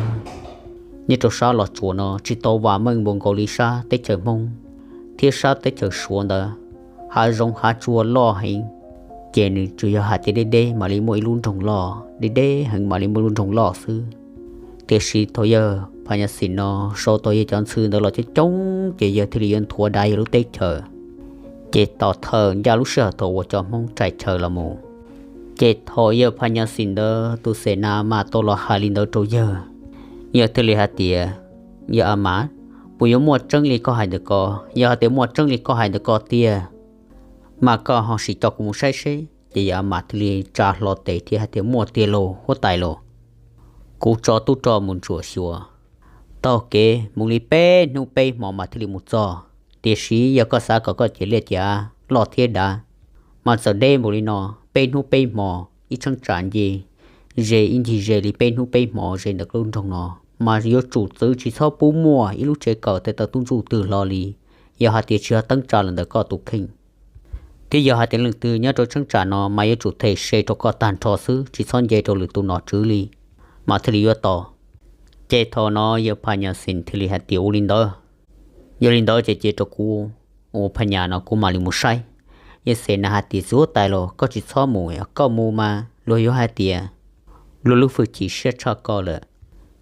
nyob rau sab Los Tsuas no tsis tau vam meej npaum nkaus li sab teb chaws Hmoob thiab sab teb chaws Suav ntawd, hav zoov hav tsuag loj heev. Ces nws tsuas yog hais tias deb deb mam li muaj ib lub nroog loj, deb deb heev mam li muaj lub nroog loj xwb. Tiam sis thaum yawg Phas Nyas Xim no sau tau yawg cov ntxhw ntawd los coob coob ces yawg thiaj li yuav nthuav dav yawg lub teb chaws. Ces tom thawm ncaj lub sij hawm thaum uas cov Hmoob rais chaw los mus, ces thaum yawg Phas Nyas Xim ntawd tus Xes Nas A Mas tau los hais li ntawd rau yawg, yawg thiaj li hais tias, yawg A Mas, puas yuav muaj tseeb li koj hais ntawm ko? Yog hais tias muaj tseeb li koj hais ntawm ko tiag, mas koj ho sim coj kuv mus saib seb. Ces yawg A Mas thiaj li tsa hlo tes thiab hais tias, muaj tiag lauj huab tais lauj, kuv tso tub rog mus ntsuam xyuas taug kev mus li peb hnub peb hmo mas thiaj li mus txog. Tiam sis yog koj xav kom koj cia liaj cia av loj thiab dav, mas txawm deb npaum li no, peb hnub peb hmo ib cheeb tsam nce ze ib ncig ze li peb hnub peb hmo ze ntawm lub nroog no, mas yuav tsum txwv tsis txhob pub muaj ib lub tsev kawm tes taw tub ntsuj twg hlo li, yog hais tias tsis yog teeb tsa los ntawm koj tus kheej. Thiab yog hais tias leej twg nyob rau cheeb tsam no mas yuav tsum them se rau koj tag nrho xwb, tsis txhob nce rau lwm tus nom tswv li, mas thiaj li yuav tau. Ces thaum no yawg Phas Nyas Xim thiaj li hais tias, ua li ntawd, yog li ntawd ces cia rau kuv ua Phas Nyas no kuv mam li mus saib. Yawg Xes Nas hais tias, txiv huab tais los koj tsis txhob mus, koj mus mas luag yuav hais tias luag lub hwj chim siab tshaj koj lawm,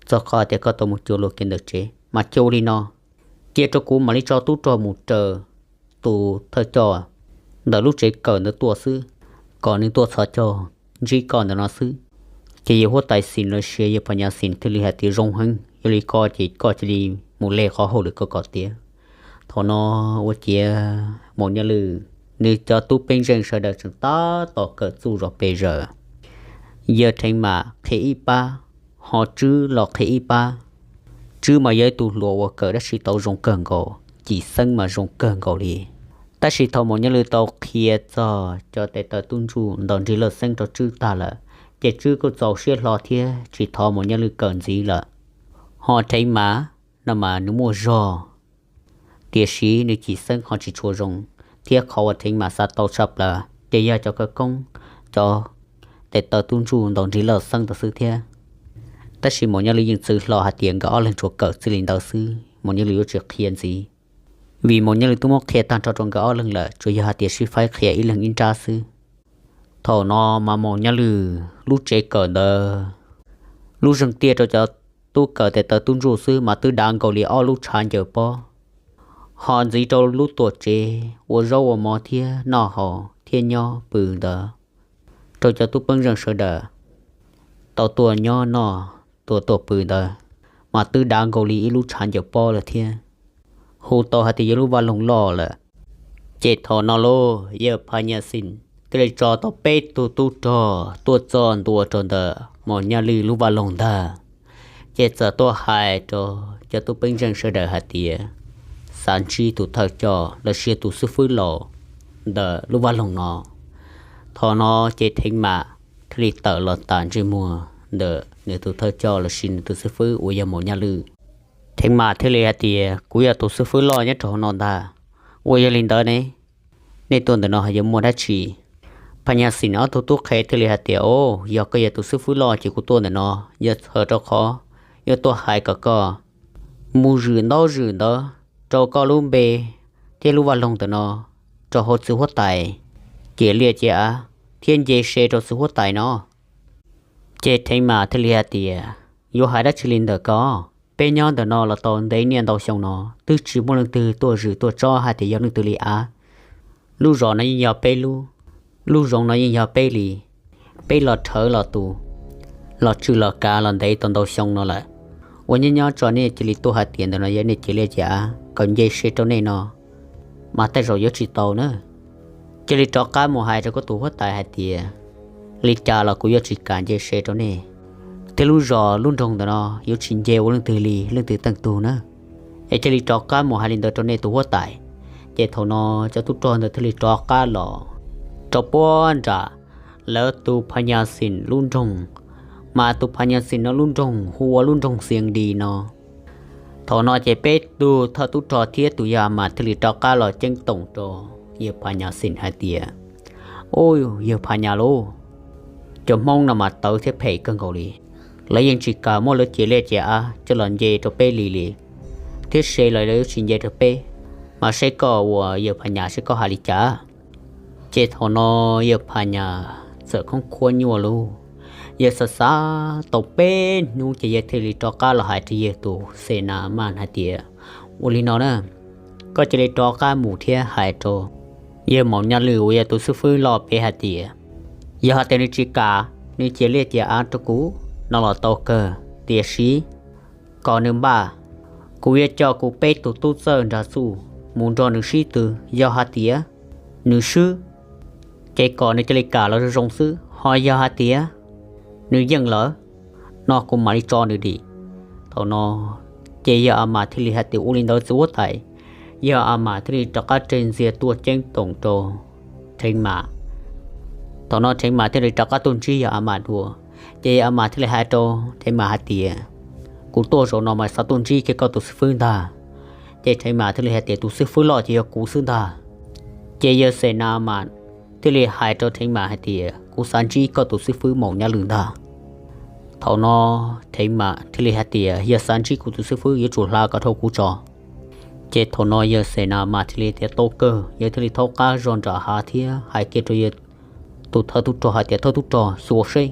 txog qhov tias koj tau mus cuag luag kev ntawm tsev. Mas cia ua li no, cia rau kuv mam li tso tub rog mus raws tus thawj coj ntawm lub tsev kawm ntawd tuaj xwb, kom nws tuaj txhos caug ntsib koj ntawm no xwb. Ces yawg huab tais Xim los sis yawg Phas Nyas Xim thiaj li hais tias, zoo heev, yog li ko ces koj cia li mus le qhov hauj lwm koj kom tiav. Thaum no ua ciav Maum Nyaj Lwm nws cov tub peeb zeej sawv daws tseem tab tom kawm txuj zog pes zaws. Yawg Theev Mam qhia ib pab, ho Tswb los qhia ib pab. Tswb mas yog ib tug hluas uas kawm dab tsi tau zoo kawg nkaus, cim xeeb mas zoo kawg nkaus li. Tab sis thaum Maum Nyaj Lwm tau qhia txog cov tes taw tub ntsuj ntawm nrig lawj xeeb rau Tswb tag lawm, ces Tswb kuj txaus siab hlo thiab tsis thov Maum Nyaj Lwm kawm ntxiv lawm. Ho Theev Mam no mas nws muaj zog, tiam sis nws cim xeeb ho tsis tshua zoo, thiab qhov uas Theev Mam xav tau tshaj plaws ces yog cov khawv koob, cov tes taw tub ntsuj ntaus nrig loj xeeb ntawd xwb thiab. Tab sis Maum Nyaj Lwm yeej txwv hlo hais tias nkawd ob leeg tsuas kawm txij li ntawd xwb, Maum Nyaj Lwm yuav tsis qhia ntxiv, vim Maum Nyaj Lwm twb muab qhia tag nrho rau nkawd ob leeg lawm, tsuas yog hais tias sib faib qhia ib leeg ib nrab xwb. Thaum no mas Maum Nyaj Lwm lub tsev kawm ntawd, lub zeeg tiaj rau cov tub kawm tes taw tub ntsuj xwb mas twb dav nkaus li ob lub tshav ncaws pob, ho ntxiv rau lub tuam tsev ua zaub ua mov thiab noj haus thiab nyob pw ntawd, rau cov tub pej xeem sawv daws tau tuaj nyob noj, tuaj tuaj pw ntawd, mas twb dav nkaus li ib lub tshav ncaws pob lawm thiab, hu tau hais tias yog lub vaj loog loj lawm. Ces thaum no lauj, yawg Phas Nyas Xim thiaj li tso tau peb tug tub rog tuaj txog ntua rau ntawm Maum Nyaj Lwm lub vaj loog ntag. Ces txawm tuaj hais rau cov tub pej xeem sawv daws hais tias xav ntsib tus thawj coj lossis tus xib fwb laus ntawm lub vaj loog no. Thaum no ces Theev Mam thiaj li tawm los tas ntsej muag ntawm nws tus thawj coj lossis nws tus xib fwb uas yog Maum Nyaj Lwm. Theev Mam thiaj li hais tias, kuv yog tus xib fwb loj nyob rau hauv no ntag. Ua yog li ntawd ne, nej tuaj ntawm no yuav muaj dab tsi? Phas Nyas Xim ob tug tub qhe thiaj li hais tias, o, yog koj yog tus xib fwb loj ces kuv tuaj ntawm no yog txhawm rau qhov yuav tuaj hais kom koj mus zwm ntaub zwm ntawv rau koj lub npe thiab lub vaj loog ntawm no rau hauv txiv huab tais, ciam liaj ciam av thiab nce se rau txiv huab tais no. Ces Theev Mam thiaj li hais tias, yuav hais dab tsi li ntawm ko? Peb nyob ntawm no los tau ntev niaj ntau xyoo no twb tsis muaj leej twg tuaj zwm tuaj tsob hais tias yog leej twg li av. Lub zos no yeej yog peb lub, lub zoov no yeej yog peb li. Peb los rhawv los tus, los tswj los kav los ntev tau ntau xyoo no lawm, ua nyob nyob tso nej cia li tuaj hais tias ntawm no yog nej ciam liaj ciam av kom nce se rau nej no, mas tej zaum yuav tsis tau na. Cia li rov qab mus hais rau koj tus huab tais hais tias li cas los kuv yuav tsis kam nce se rau nej, thiab lub zos lub nroog ntawm no yuav tsis nce ua leej twg li leej twg teej tug na. Es cia li rov qab mus hais li ntawd rau nej tus huab tais. Ces thaum no cov tub rog ntawd thiaj li rov qab los rau puag nram lawv tus Phas Nyas Xim lub nroog, mas tus Phas Nyas Xim no lub nroog hu ua lub nroog Xias Dis no. Thaum no ces peb tug thawj tub rog thiab tus yawg A Mas thiaj li rov qab los ceeb toom rau yawg Phas Nyas Xim hais tias, u, yawg Phas Nyas lauj, cov Hmoob no mas tawv thiab phem kawg nkaus li. Lawv yeej tsis kam muab lawv ciam liaj ciam av coj los nce rau peb li li, thiab se los lawv yuav tsis nce rau peb. Mas seb koj ua yawg Phas Nyas seb koj hais li cas? Ces thaum no yawg Phas Nyas txawm khoob khuab nyuaj lauj, yawg xav xav tau peb hnub ces yawg thiaj li rov qab los hais rau yawg tus Xes Nas Mas hais tias, ua li no na, koj cia li rov qab mus thiab hais rau yawg Maum Nyaj Lwm uas yog tus xib fwb loj pem hais tias, yog hais tias nws tsis kam nws ciam liaj ciam av rau kuv no los tau kawg, tiam sis kom nws npaj, kuv yuav coj kuv peb tus tub txawj nrog txuj mus nrog nws sib tw. Yog hais tias nws swb, ces kom nws cia li kam los zoo zoo xwb, ho yog hais tias nws yeej lawm no kuv mam li tso nws dim. Thaum no ces yawg A Mas thiaj li hais tias, ua li ntawd txiv huab tais. Yawg A Mas thiaj li rov qab tseg ntxiag tuaj ceeb toom rau Theev Mas. Thaum no Theev Mas thiaj li rov qab tuaj ntsib yawg A Mas dua. Ces yawg A Mas thiaj li hais rau Theev Mas hais tias, kuv tuaj zaum no mas xav tuaj ntsib kiag koj tus xib fwb ntag. Ces Theev Mas thiaj li hais tias, tus xib fwb loj ces yog kuv xwb ntag. Ces yawg Xes Nas Mas thiaj li hais rau Theev Mas hais tias, kuv xav ntsib koj tus xib fwb Maum Nyaj Lwm ntag. Thaum no Theev Mas thiaj li hais tias, yog xav ntsib kuv tus xib fwb yuav tsum hla kom dhau kuv tso. Ces thaum no yawg Xes Nas Mas thiaj li tias, tau kawg. Yawg thiaj li thaub qab zog nram hav thiab hais kiag rau yawg tus thawj tub rog hais tias, thawj tub rog, xyuas seb.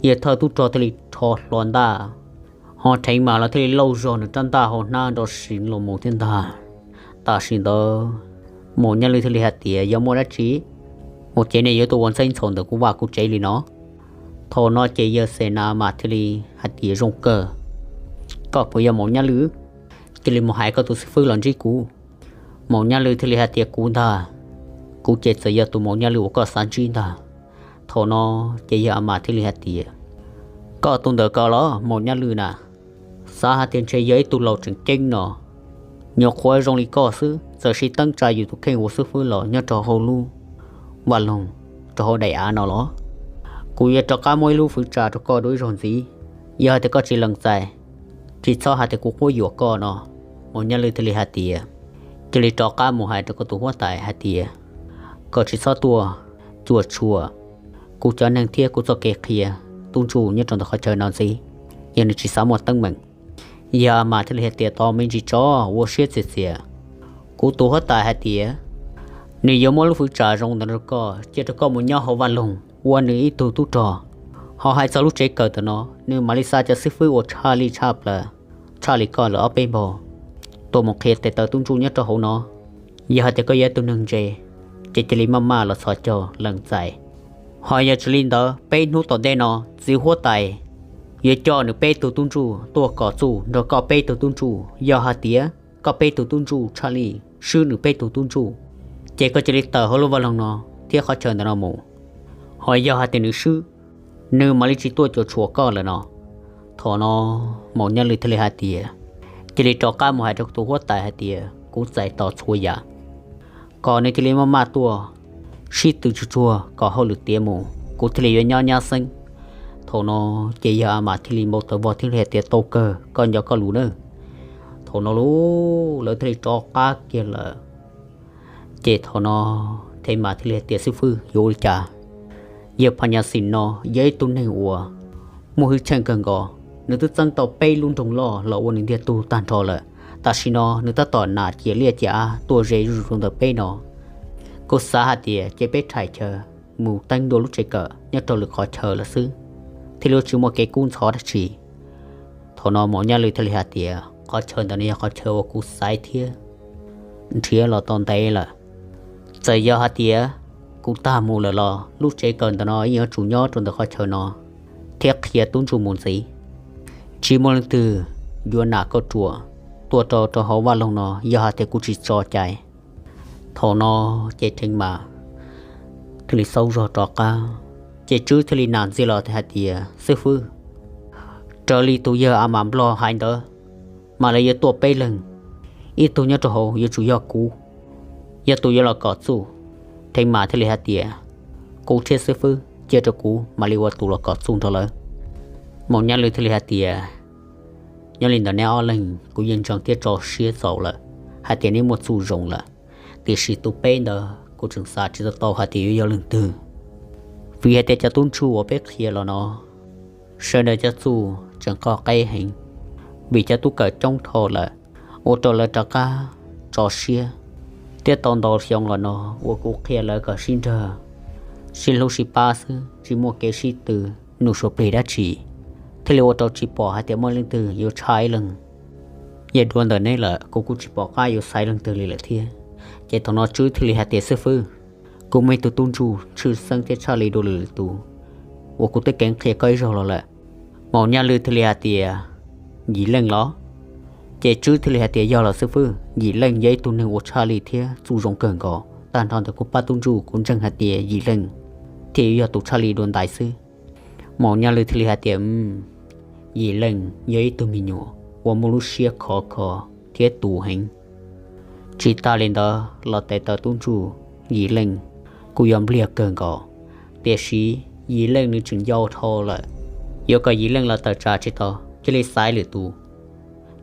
Yawg thawj tub rog thiaj li rho hlo ntaj, ho Theev Mas los thiaj li lauj zog nws rab ntaj hauv hnab nrov siv los mus thiab ntag. Tam sim ntawd Maum Nyaj Lwm thiaj li hais tias, yog muaj dab tsi mus ces nej yuav tuaj ua ntxheb ntxhov ntawm kuv vaj kuv tsev li no? Thaum no ces yawg Xes Nas Mas thiaj li hais tias, zoo kawg, koj puas yog Maum Nyaj Lwm? Cia li mus hais koj tus xib fwb los ntsib kuv. Maum Nyaj Lwm thiaj li hais tias, kuv ntag, kuv ces txawm yog tus Maum Nyaj Lwm uas koj xav ntsib ntag. Thaum no ces yawg A Mas thiaj li hais tias, koj tus ntawm ko los Maum Nyaj Lwm na, xav hais tias ntshe yog ib tug laus tseem ceeb no, nyuam qhuav zoo li koj xwb txawm sib teeb tsa yus tus kheej ua xib fwb laus nyob rau hauv lub vaj loog rau hauv daim av no los? Kuv yuav rov qab muab ib lub fwv tsa rau koj dua ib zaug ntxiv. Yog hais tias koj tsis lees txais, tsis txhob hais tias kuv quab yuam koj no. Maum Nyaj Lwj thiaj li hais tias, cia li rov qab mus hais rau koj tus huab tais hais tias kom tsis txhob tuaj cuam tshuam kuv cov neeg thiab kuv txoj kev qhia tub ntsuj nyob rau ntawm qhov chaw no ntxiv, yog nws tsis xav muaj teeb meem. Yawg A Mas thiaj li hais tias, tos me ntsis tso, ua siab txias txias. Kuv tus huab tais hais tias nws yuav muab lub fwv tsam zoo ntawm rau koj, cia rau koj mus nyob hauv vaj loog ua nws ib tug tub rog. Ho hais txog lub tsev kawm ntawm no, nws mam li xa cov xib fwb uas tshaj li tshaj plaws, tshaj li koj lawm ob peb npaug, tuaj mus qhia tes taw tub ntsuj nyob rau hauv no. Yog hais tias koj yog ib tug neeg ntse, ces cia li maj maj los txhos caug lees txais. Ho yog tsis li ntawd, peb hnub tom ntej no txiv huab tais yuav coj nws peb tug tub ntsuj tuaj kom txuj nrog koj peb tug tub ntsuj. Yog hais tias koj peb tug tub ntsuj tshaj li swb nws peb tug tub ntsuj, ces koj cia li tawm hauv lub vaj loog no thiab qhov chaw ntawm no mus. Ho yog hais tias nws swb, nws mam li tsis tuaj cuam tshuam koj lawm no. Thaum no Maum Nyaj Lwj thiaj li hais tias, cia li rov qab mus hais rau tus huab tais hais tias kuv txais tos txhua yam, kom nws cia li maj maj tuaj sib tw tsuag tsuag kom hauj lwm tiav mus, kuv thiaj li yuav nyob nyab xeeb. Thaum no ces yawg A Mas thiaj li npau taws vog thiaj li hais tias, tau kawg, koj nco koj lus nawb. Thaum no lawv thiaj li rov qab kiag lawm. Ces thaum no Thev Mas thiaj li hais tias, xib fwb, yuav ua li cas? Yawg Phas Nyas Xim no yog ib tug neeg uas muaj hwj chim kawg nkaus, nws twb txeeb tau peb lub nroog loj los ua nws ntiag tug tag nrho lawm. Tam sim no nws tab tom nam ciam liaj ciam av tuaj ze zuj zus rau ntawm peb no. Kuv xav hais tias cia peb rhais chaw mus teeb dua lub tsev kawm nyob rau lwm qhov chaw lawm xwb, thiaj li tsis muaj kev kub ntxhov dab tsi. Thaum no Maum Nyaj Lwj thiaj li hais tias, qhov chaw ntawm no yog qhov chaw uas kuv xaiv thiab nrhiav los tau ntev lawm. Txawm yog hais tias kuv tag mus lawm los lub tsev kawm ntawm no yeej yuav tsum nyob rau ntawm qhov chaw no thiab qhia tub ntsuj mus ntxiv. Tsis muaj leej twg yuav nam koj ruam tuaj rau rau hauv vaj loog no yog hais tias kuv tsis tso cai. Thaum no ces Thev Mas thiaj li xaub zog rov qab, ces Tswb thiaj li nam ntxiag los hais tias, xib fwb, raws li tus yawg A Mas Nplog hais ntawd, mas lawv yuav tuaj peb leeg, ib tug nyob rau hauv yuav tsum yog kuv, yog tus yuav los kom txuj. Thev Mas thiaj li hais tias, kuv thiab xib fwb, cia rau kuv mam li ua tus los kom txuj nrog lawv. Maum Nyaj Lwj thiaj li hais tias, nyob li ntawd neb ob leeg kuv yeej ntseeg thiab tso siab txaus lawm hais tias neb muaj txuj zoo lawm, tiam sis tus peb ntawd kuv tseem xav tsis tau tau hais tias yuav yog leej twg, vim hais tias cov tub ntsuj uas peb qhia los no, sawv daws cov txuj tseem qo qeb heev, vim cov tub kawm coob dhau lawm, ua rau lawv rov qab tso siab thiab tau ntau xyoo los no uas kuv qhia lawv kom sib nrog, sib hlub sib pab xwb, tsis muaj kev sib tw, nug suav plig dab tsi, thiaj li ua rau tsis pom hais tias muaj leej twg yuav tshaj ib leeg. Yog dua ntawm neb lawm, kuv kuj tsis pom qab yuav xaiv leej twg li lawm thiab. Ces thaum no Tswb thiaj li hais tias, xib fwb, kuv muaj ib tug tub ntsuj tshwj xeeb thiab tshaj li dua lwm tus uas kuv twb keev qhia koj ib zaug los lawm. Maum Nyaj Lwj thiaj li hais tias, Yim Leej los? Ces Tswb thiaj li hais tias, yog los xib fwb, Yim Leej yog ib tug neeg uas tshaj li thiab txuj zoo kawg nkaus. Tag nrho ntawm kuv pab tub ntsuj kuv ntseeg hais tias Yim Leej thiaj yuav yog tus tshaj li dua ntais xwb. Maum Nyaj Lwj thiaj li hais tias, Yim Leej yog ib tug me nyuam uas muaj lub siab khov kho thiab tus heev. Tsis tas li ntawd los tes taw tub ntsuj Yim Leej kuj yog npliag kawg nkaus, tiam sis Yim Leej nws tseem yau dhau lawm, yuav kom Yim Leej los tawm tsam tsis tau, cia li xaiv lwm tus.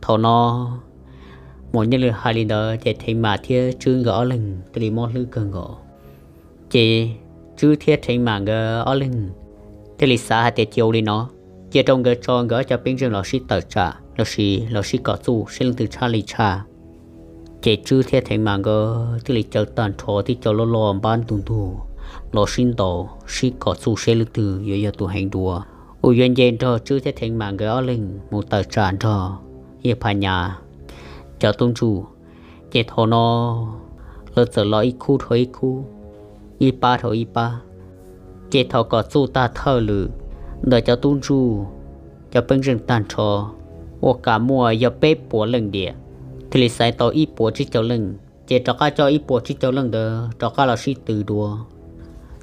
Thaum no Maum Nyaj Lwj hais li ntawd ces Thev Mas thiab Tswb nkawd ob leeg thiaj li mob hlwb kawg nkaus. Ces Tswb thiab Thev Mas nkawd ob leeg thiaj li xav hais tias cia ua li no, cia rau nkawd tso nkawd ob cov pej xeem los sib tawm tsam los sis los sib kom txuj seb leej twg tshaj li tshaj. Ces Tswb thiab Thev Mas nkawd thiaj li caw tag nrho tib co loj loj npab ntug ntug los sib ntaus sib kom txuj seb leej twg yuav yog tus heev dua uas yuav nce nrog Tswb thiab Thev Mas nkawd ob leeg mus tawm tsam nrog Yawg Phas Nyas cov tub ntsuj. Ces thaum no lawv txawm los ib khub dhau ib khub, ib pab dhau ib pab. Ces thaum kom txuj tag thawj lwm ntawm cov tub ntsuj cov pej xeem tag nrho uas kam muaj yog peb puas leej diam, thiaj li xaiv tau ib puas tsib caug leej. Ces rov qab coj ib puas tsib caug leej ntawd rov qab los sib tw dua,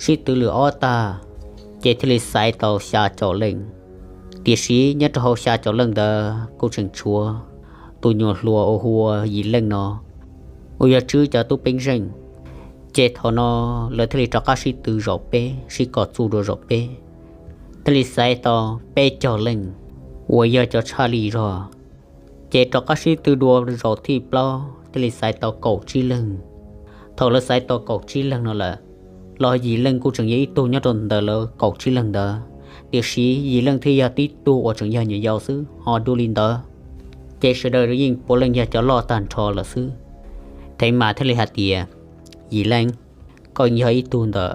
sib tw lwm ob tag, ces thiaj li xaiv tau xya caum leej. Tiam sis nyob rau hauv xya caum leej ntawd kuj tseem tshuav tus nyuam hluas uas hu ua Yim Leej no uas yog Tswb cov tub pej xeem. Ces thaum no lawv thiaj li rov qab sib tw zaum peb, sib kom txuj dua zaum peb, thiaj li xaiv tau peb caug leej uas yog cov tshaj li zog. Ces rov qab sib tw dua zaum thib plaub thiaj li xaiv tau kaum tsib leeg. Thaum lawv xaiv tau kaum tsib leeg no lawm, los Yim Leej kuj tseem yog ib tug nyob rau ntawm lawv kaum tsib leeg ntawd, tiam sis Yim Leej thiaj yog tib tug uas tseem yog nyuam yaus xwb. Ho dua li ntawd ces sawv daws yeej puav leej yog cov loj tag nrho lawm xwb. Theev Mas thiaj li hais tias, Yim Leej, koj yog ib tug ntawm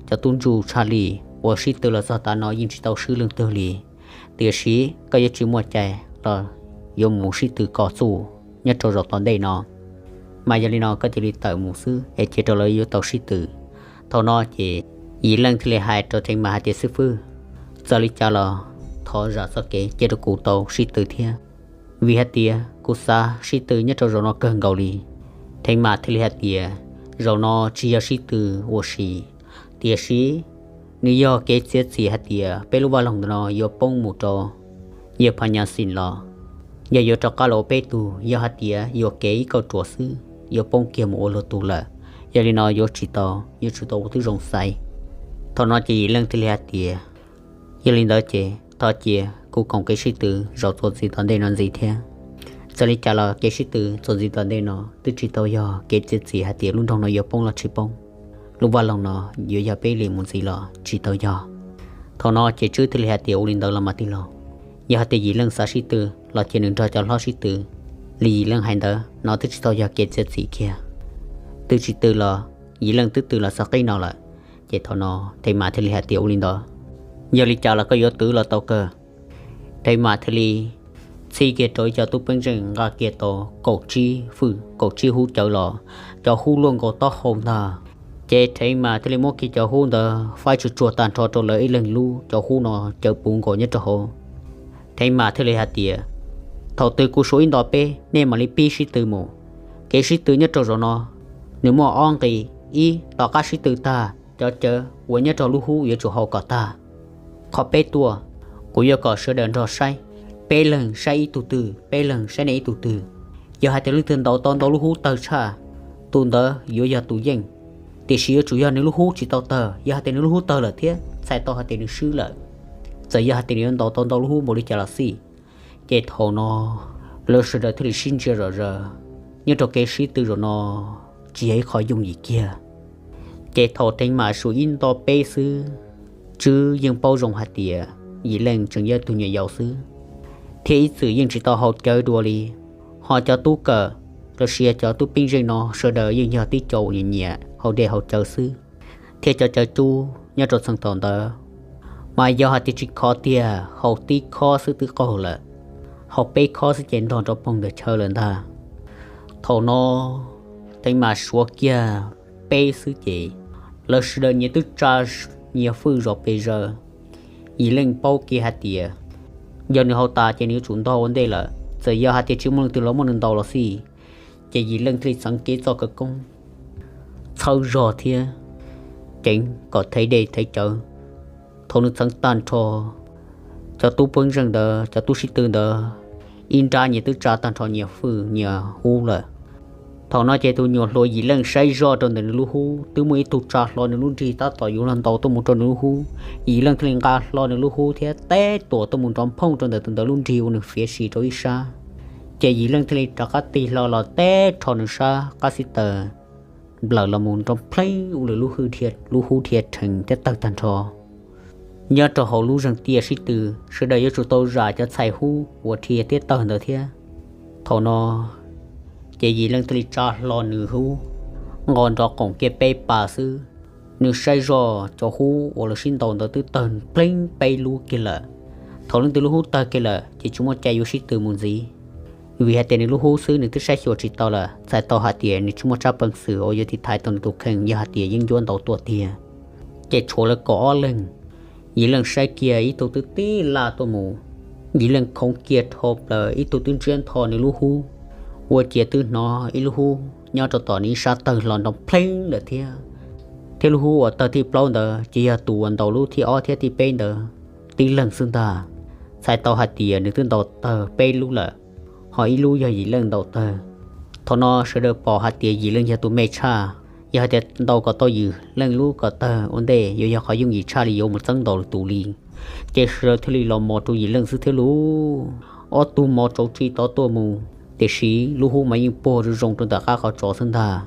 cov tub ntsuj tshaj li uas sib tw los txog tav no yeej tsis tau swb leej twg li, tiam sis koj yuav tsis muaj cai los yuav mus sib tw kom txuj nyob rau zaum tom ntej no. Mas yog li no koj cia li tawm mus xwb es cia rau lawv yuav tau sib tw. Thaum no ces Yim Leej thiaj li hais rau Theev Mas hais tias, Xib fwb, txawm li cas los thov zam txoj kev cia rau kuv tau sib tw thiab, vim hais tias kuv xav sib tw nyob rau zaum no kawg nkaus li. Theev Mas thiaj li hais tias, Zaum no tsis yog sib tw ua si, tiam sis nws yog kev txiav txim hais tias peb lub vaj loog ntawm no yuav poob mus rau yawg Phas Nyas Xis los, yog yuav rov qab los ua peb tug, yog hais tias yuam kev ib kauj ruam xwb yuav poob kiag mus ua luag tug lawm. Yog li no yuav tsis tau, yuav tsum tau ua tib zoo xaiv. Thaum no ces Yim Leej thiaj li hais tias, Yog li ntawd ces thov cia kuv koom kev sib tw zaum txuas ntxiv tom ntej no ntxiv thiab. Txawm li cas los kev sib tw txuas ntxiv tom ntej no twb tsis tau yog kev txiav txim hais tias lub nroog no yuav poob los tsis poob, lub vaj loog no yuav yog peb li mus ntxiv los tsis tau yog. Thaum no ces Tswb thiaj li hais tias, Ua li ntawd los mas tij laug, yog hais tias Yim Leej xav sib tw los cia nws nrog cov hlob sib tw li Yim Leej hais ntawd no twb tsis tau yog kev txiav txim kiag. Twb tsis tw los Yim Leej twb tw los txog qib no lawm. Ces thaum no Theev Mas thiaj li hais tias, Ua li ntawd, yog li cas los koj yuav tw los tau kawg. Theev Mas thiaj li txhij kiag rau ib co tub peeb zeej nqa kiag tau kaum tsib fwj kaum tsib hub cawv los, cov hub luaj nkaus taub hau ntag. Ces Theev Mas thiaj li muab kiag cov hub ntawd faib tsuag tsuag tag nrho rau lawv ib leeg lub, cov hub no cawv puv nkaus nyob rau hauv. Theev Mas thiaj li hais tias, Thaum twg kuv suav ib nto peb nej mam li pib sib tw mus. Kev sib tw nyob rau zaum no nws muaj ob nqi. Ib, tom qab sib tw tag cov cawv uas nyob rau lub hub yuav tsum hau kom tag. Qhov peb tuaj, kuv yuav kom sawv daws nrog saib, peb leeg saib ib tug twg, peb leeg saib nej ib tug twg. Yog hais tias leej twg ntaus tau ntau lub hub tawg tshaj, tus ntawd yuav yog tus yeej. Tiam sis yuav tsum yog nws lub hub tsis tau tawg, yog hais tias nws lub hub tawg lawm thiab txhais tau hais tias nws swb lawm, txawm yog hais tias nws yuav ntaus tau ntau lub hub npaum li cas los xij. Ces thaum no lawv sawv daws thiaj li sib ntsia zom zaws, nyob rau kev sib tw zaum no tsis yog ib qho yooj yim kiag. Ces thaum Theev Mas suav ib nto peb xwb, Tswb yeej paub zoo hais tias Yim Leej tseem yog tus nyuam yaus xwb, thiab ib txwm yeej tsis tau haus cawv dua li. Ho cov tub kawm los sis cov tub peeb zeej no sawv daws yeej yog tib co uas nyiam nyiam haus dej haus cawv xwb, thiab cov cawv cub nyob rau txheej thaum ntawd mas yog hais tias tsis khov tiag haus tib khob xwb twb qaug lawm, haus peb khob xwb ces ntog rov poog ntawm chaw lawm ntag. Thaum no Theev Mas suav kiag peb xwb ces lawv sawv daws nyias twb tsa nyias fwj zom pes zaws. Yim Leej paub kev hais tias yog nws haus tas ces nws yuav tsum ntog ua ntej lawm, txawm yog hais tias tsis muaj leej twg los muab nws ntaus los xij. Ces Yim Leej thiaj li txeev kev txoj khawv koob txhawb zog thiab ceev kom thev dej thev cawv. Thaum nws txeev tag nrho cov tub peeb zeej ntawd, cov tub sib tw ntawd, ib nrab nyias twb tsa tag nrho nyias fwj nyias hub lawm. Thaum no ces tus nyuam hluas Yim Leej saib zoj rau ntawm nws lub hub, twb muaj ib tug tsa hlo nws lub nrig tab tom yuav los ntaus tuaj mus rau nws lub hub. Yim Leej thiaj li nqa hlo nws lub hub thiab teb tuam tuaj mus nrov nphooj rau ntawm tus ntawd lub nrig uas nws fiav si rau ib sab. Ces Yim Leej thiaj li rov qab tig hlo los teb rho nws sab qab xib taws nplawm los mus nrov npleeb ua lwm lub hub dhia rhees thiab tawg tag nrho. Nyob rau hauv lub zeeg tiaj sib tw, sawv daws yuav tsum tau zam cov txhais hub uas dhia thiab tawg ntawd thiab. Thaum no ces Yim Leej thiaj li tsa hlo nws hub, nqos nrov qoom kiag peb pas xwb, nws saib zoj cov hub uas lawv sib ntaus ntawd twb tawg npleeb peb lub kiag lawm. Thaum leej twg lub hub tawg kiag lawm ces tsis muaj cai yuav sib tw mus ntxiv, vim hais tias nws lub hub xwb nws twb saib xyuas tsis tau lawm, txhais tau hais tias nws tsis muaj tsab peev xwm uas yuav tiv thaiv tau nws tus kheej yog hais tias yeeb ncuab ntaus tuaj tiag. Ces tshuav lawv kaum ob leeg, Yim Leej saib kiag ib tug twb tib laj tuaj mus, Yim Leej khoov kiag dhau plaws ib tug twb ntsiab ntho nws lub hub, ua ciav twb hnov ib lub hub nyob rau tom nws ib sab tawg hlo nrov npleeb lawm thiab. Thiab lub hub uas tawg thib plaub ntawd ces yog tus uas ntaus lub thib ob thiab thib peb ntawd tib leeg xwb ntag. Txhais tau hais tias nws twb ntaus tawg peb lub lawm, ho ib lub yog Yim Leej ntaus tawg. Thaum no sawv daws pom hais tias Yim Leej yog tus me tshaj, yog hais tias ntaus kom tau Yim Leej lub kom tawg ua ntej yuav yog qhov yooj yim tshaj li yuav mus txeeb ntaus lwm tus li. ces sawv daws thiaj li los mos rau Yim Leej xwb thiab lauj. Ob tug mos tsaus tsi tod tuaj mus, tiam sis lub hub mas yeej puag zoo zoo rau ntawm qab qhov tsos xwb ntag.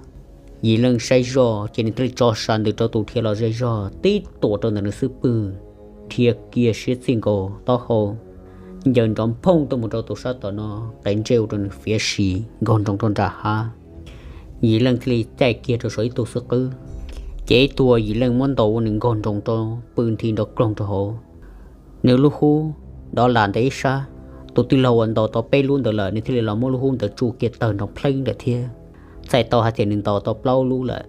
Yim Leej saib zoj ces nws thiaj li tso sam ntws rau tus dhia los ze zog tib tuam rau ntawm nws xub pwg, dhia kiag siab txij nkaus taub hau, ncaws nrov nphooj tuaj mus rau tus sab tom no, qe ntsej ua rau nws fiav si nkaug nroos rau nram hav. Yim Leej thiaj li caij kiag rau saum ib tug xub qwb, ces ib tug Yim Leej muab ntaus ua nws nkaug nroos rau pw nthi nrov kloog rau hauv. Nws lub hub dov lam ntawm ib sab, tus tij laug uas ntaus tau peb lub ntawd lawm nws thiaj li los muab lub hub ntawd tsuj kiag tawg nrov plheeb lawm thiab. Txhais tau hais tias nws ntaus tau plaub lub lawm.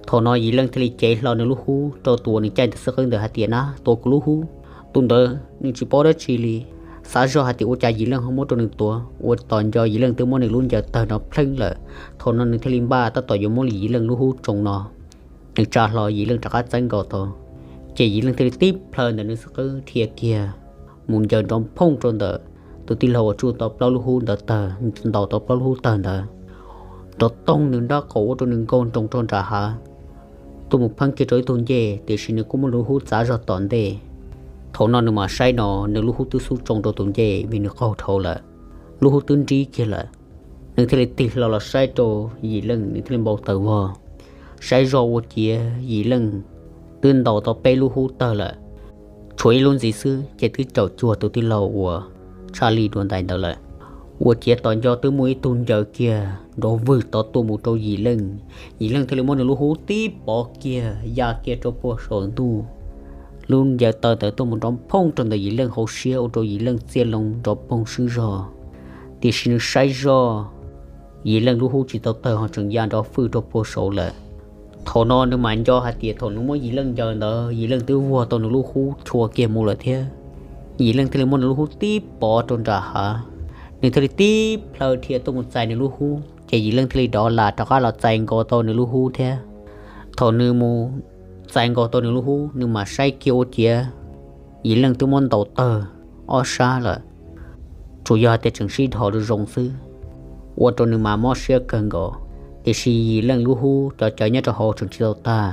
Thaum no Yim Leej thiaj li cev hlo nws lub hub rau tus uas nws caij ntawm xub qwb ntawd hais tias, nab, tuav kuv lub hub. Tus ntawd nws tsis paub dab tsi li, xav zoj hais tias ua cas Yim Leej ho muab rau nws tuav. Ua tos nco Yim Leej twb muab nws lub ncaws tawg nrov plheeb lawm. Thaum no nws thiaj li npaj tab tom yuav muab Yim Leej lub hub tsoo no, nws tsa hlo Yim Leej rov qab txeeb nkaus tau. Ces Yim Leej thiaj li tib plhaw ntawm nws xub qwb dhia kiag mus ncaws nrov nphooj rau ntawm tus tij laug uas tsuj tau plaub lub hub ntawd tawg, ntaus tau plaub lub hub tawg ntawd, nrov toog nws nrab qaum ua rau nws nkaug nroos rau nram hav, tuaj mus pheeb kiag rau ib tug ncej, tiam sis nws kuj muab nws lub hub txav zog tom ntej. Thaum no nws mam saib no nws lub hub twb xub tsoo rau tus ncej vim nws qaug dhau lawm, lub hub twb nrib kiag lawm. Nws thiaj li tig hlo los saib rau Yim Leej, nws thiaj li npau taws vog, saib zoj ua ciav Yim Leej twb ntaus tau peb lub hub tawg lawm, tshuav ib lub ntxiv xwb ces twb caum cuag tus tij laug uas tshaj lij dua ntais ntawd lawm. Ua ciav tos nco twb muaj ib tug ncaws kiag nrov vwg tod tuaj mus rau Yim Leej. Yim Leej thiaj li muab nws lub hub tib pov kiag ya kiag rau puag saum ntuj. Lub ncaws tawg ntawd tuaj mus nrov nphooj rau ntawm Yim Leej hauv siab ua rau Yim Leej txiaj loo nrov poog swb zog. Tiam sis nws saib zoj, Yim Leej lub hub tsis tau tawg ho tseem ya nrov fwj rau puag saud lawm. Thaum no nws mam nco hais tias thaum nws muab Yim Leej ncaws ntawd Yim Leej twb vuag tau nws lub hub chua kiag mus lawm thiab. Yim Leej thiaj li muab nws lub hub tib pov rau nram hav, nws thiaj li tib plhaw dhia tuaj mus txais nws lub hub ces Yim Leej thiaj li dov las rov qab los txais nkaus tau nws lub hub thiab. Thaum nws mus txais nkaus tau nws lub hub nws mam saib kiag ua ciav Yim Leej twb muab ntaus tawg ob sab lawm, tsuas yog hais tias tseem sib dhos zoo zoo xwb, ua rau nws mas mob siab kawg nkaus. Tiam sis Yim Leej lub hub cov cawv nyob rau hauv tseem tsis tau tag.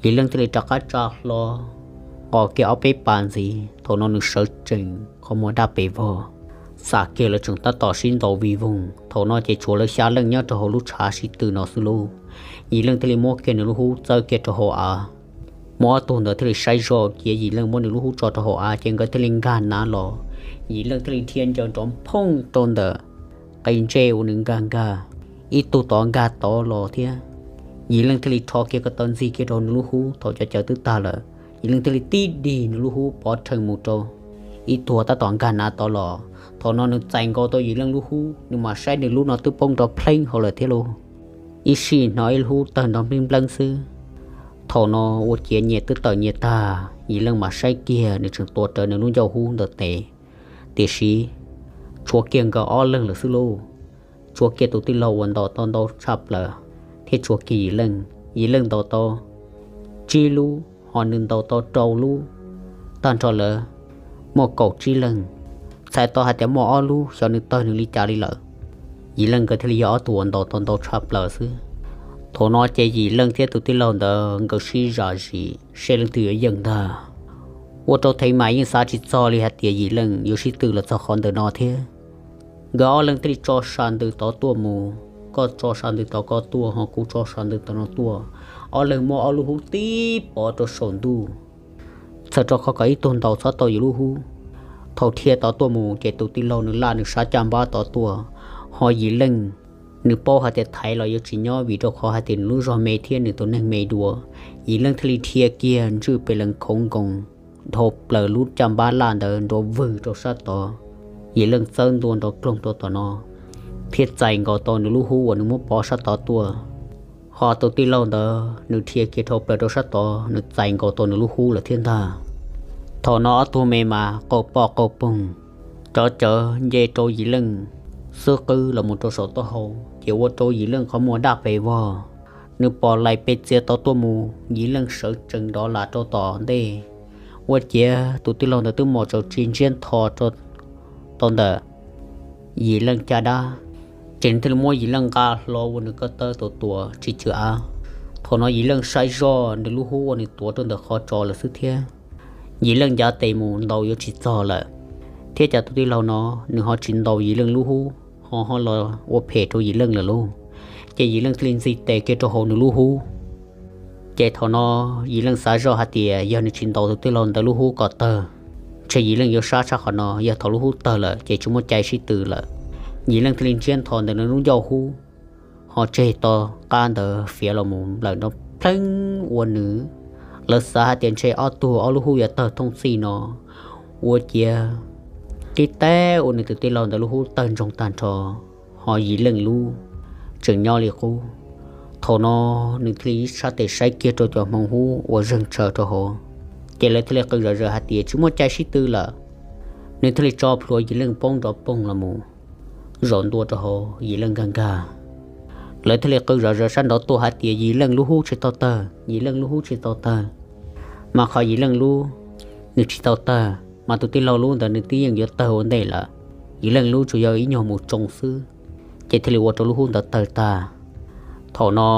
Yim Leej thiaj li rov qab tsa hlo nqos kiag ob peb pas ntxiv, thaum no nws sawv tsees qhov muag daj pes vog, xam kiag lawv tseem tab tom sib ntaus vig voog. Thaum no ces tshuav lawv xya leej nyob rau hauv lub tshav sib tw no xwb lauj. Yim Leej thiaj li muab kiag nws lub hub txawb kiag rau hauv av. Muaj ob tug ntawd thiaj li saib zoj cia Yim Leej muab nws lub hub tso rau hauv av ces nkawd thiaj li nkag nav los. Yim Leej thiaj li dhia ncaws nrov nphooj rau ntawm qe ntsej uas nws nkag nkag, ib tug tod nkag tod los thiab. Yim Leej thiaj li rho kiag ko taw ntxig kiag rau nws lub hub thaum cov cawv twb tag lawm. Yim Leej thiaj li tib dig nws lub hub pov rhees mus rau ib tug tab tom nkag nav tod los. Thaum no nws txais nkaus tau Yim Leej lub hub, nws mam saib nws lub no twb poob nrov plheeb hauv lawm thiab lauj. Ib sij hnov ib lub hub tawg nrov nplij npleb xwb. Thaum no ua ciav nyias twb tawm nyias tag, Yim Leej mam saib kiag nws tseem tuav rawv nws lub ncauj hub ntawd tes, tiam sis tshuav kiag nkawd ob leeg lawm xwb lauj. Tshuav kiag tus tij laug uas ntaus tau ntau tshaj plaws thiab tshuav kiag Yim Leej. Yim Leej ntaus tau tsib lub, ho nws ntaus tau rau lub, tag nrho lawv muaj kaum tsib leeg. Txhais tau hais tias muaj ob lub xyov nws tawg nws li cas li lawm. Yim Leej nkawd thiaj li yog ob tug uas ntaus tau ntau tshaj plaws xwb. Thaum no ces Yim Leej thiab tus tij laug ntawd nkawd sib zam zis seb leej twg yuav yeej ntag. Ua rau Thev Mas yeej xav tsis txog li hais tias Yim Leej yuav sib tw los txog qhov ntawm no thiab. Nkawd ob leeg thiaj li tso sam ntws tod tuaj mus, koj tso sam ntws tod koj tuaj ho kuv tso sam ntws tod no tuaj. Ob leeg muab ob lub hub tib pov rau saum ntuj, txhawm rau qhov kom ib tug ntaus txhob tau Yim lub hub. Thaum dhia tod tuaj mus ces tus tij laug nws laj nws sab caj npab tod tuaj, ho Yim Leej nws paub hais tias thaiv los yuav tsis nyob vim rau qhov hais tias nws lub zog me thiab nws tus neeg me dua. Yim Leej thiaj li dhia kiag ntswj pes lees khoov nkoos dhau plaws lub caj npab laj ntawd nrov vwg rau sab tod. Yim Leej txawb ntua nrov kloog rau tom no thiab txais nkaus tau nws lub hub uas nws muab pov sab tod tuaj. Ho tus tij laug ntawd nws dhia kiag dhau plaws rau sab tod, nws txais nkaus tau nws lub hub lawm thiab ntag. Thaum no ob tug me mas qaug poj qaug poog, cov cawv nce rau Yim Leej xub qwb los mus rau saum taub hau, ces ua rau Yim Leej qhov muag daj pes vog. Nws pom lais pes txias tod tuaj mus, Yim Leej sawv tsees nrov las rau tom ntej. Ua ciav tus tij laug ntawd twb mos tsaus tsi ntsiab ntho rau tau ntawm Yim Leej caj dab, ces nws thiaj li muab Yim Leej nqa hlo ua nws ko taw tua tua tsis tsw av. Thaum no Yim Leej saib zoj nws lub hub uas nws tuav rau ntawm qhov tsos lawm xwb thiab. Yim Leej ncav tes mus ntaus yuav tsis txog lawm, thiab cas tus tij laug no nws ho tsis ntaus Yim Leej lub hub, ho ho los ua phem rau Yim Leej lawm lauj. Ces Yim Leej thiaj li ntxig tes kiag rau hauv nws lub hub. Ces thaum no Yim Leej xav zoj hais tias yog nws tsis ntaus tus tij laug ntawd lub hub kom tawg, ntshe Yim Leej yuav sab tshaj qhov no, yog thaum lub hub tawg lawm ces tsis muaj cai sib tw lawm. Yim Leej thiaj li ntsiab ntho ntawm nws lub ncauj hub, ho tseg tau qab ntawd fiav los mus nplawm nrov plheeb ua nws. Lawv xav hais tias ntshe ob tug ob lub hub yuav tawg thooj txij no, ua ciav qib teb ua nws tus tij laug ntawd lub hub tawg ntsoog tag nrho, ho Yim Leej lub tseem nyob li qub. Thaum no nws thiaj li ib sab tes saib kiag rau cov hmoov hub uas zeeg tshaws rau hauv, ces lawv thiaj li qw zom zaws hais tias tsis muaj cai sib tw lawm. Nws thiaj li tso plhuav Yim Leej poob nrov poog los mus zaum ntua rau hauv Yim Leej nkag nkag. Lawv thiaj li qw zom zaws sab nraud tuaj hais tias Yim Leej lub hub tsis tau tawg, Yim Leej lub hub tsis tau tawg. Mas qhov Yim Leej lub nws tsis tau tawg, mas tus tij laug lub ntawd nws twb yeej yuav tawg ua ntej lawm. Yim Leej lub tsuas yog ib nyuag mus tsoo xwb, ces thiaj li ua rau lub hub ntawd tawg tag. Thaum no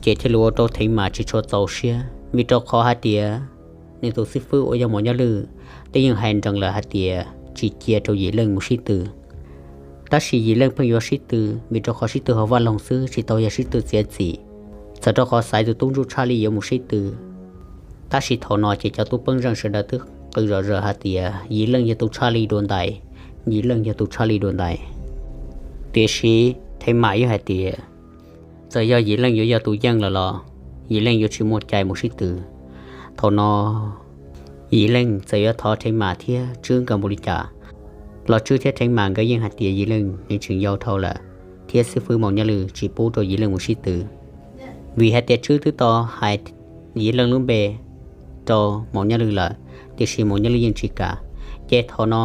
ces thiaj li ua rau Theev Mam tsis tshua txaus siab, vim rau qhov hais tias nws tus xib fwb uas yog Maum Nyaj Lwj twb yeej hais nrees lawm hais tias tsis cia rau Yim Leej mus sib tw. Tab sis Yim Leej pheej yuav sib tw, vim rau qhov sib tw hauv vaj loog xwb, tsis tau yog sib tw txiav txim. Txawm rau qhov xaiv tus tub ntsuj tshaj li yuav mus sib tw, tab sis thaum no ces cov tub peeb zeej sawv daws twb qw zom zaws hais tias Yim Leej yog tus tshaj li dua ntais, Yim Leej yog tus tshaj li dua ntais. Tiam sis Theev Mam yeej hais tias txawm yog Yim Leej yuav yog tus yeej lawm los Yim Leej yuav tsis muaj cai mus sib tw. Thaum no Yim Leej txawm yuav thov Theev Mam thiab Tswb nkawd npaum li cas los Tswb thiab Theev Mam nkawd yeej hais tias Yim Leej nws tseem yau dhau lawm, thiab xib fwb Maum Nyaj Lwj tsis pub rau Yim Leej mus sib tw. Vim hais tias Tswb twb tau hais Yim Leej lub npe rau Maum Nyaj Lwj lawm, tiam sis Maum Nyaj Lwj yeej tsis kam. Ces thaum no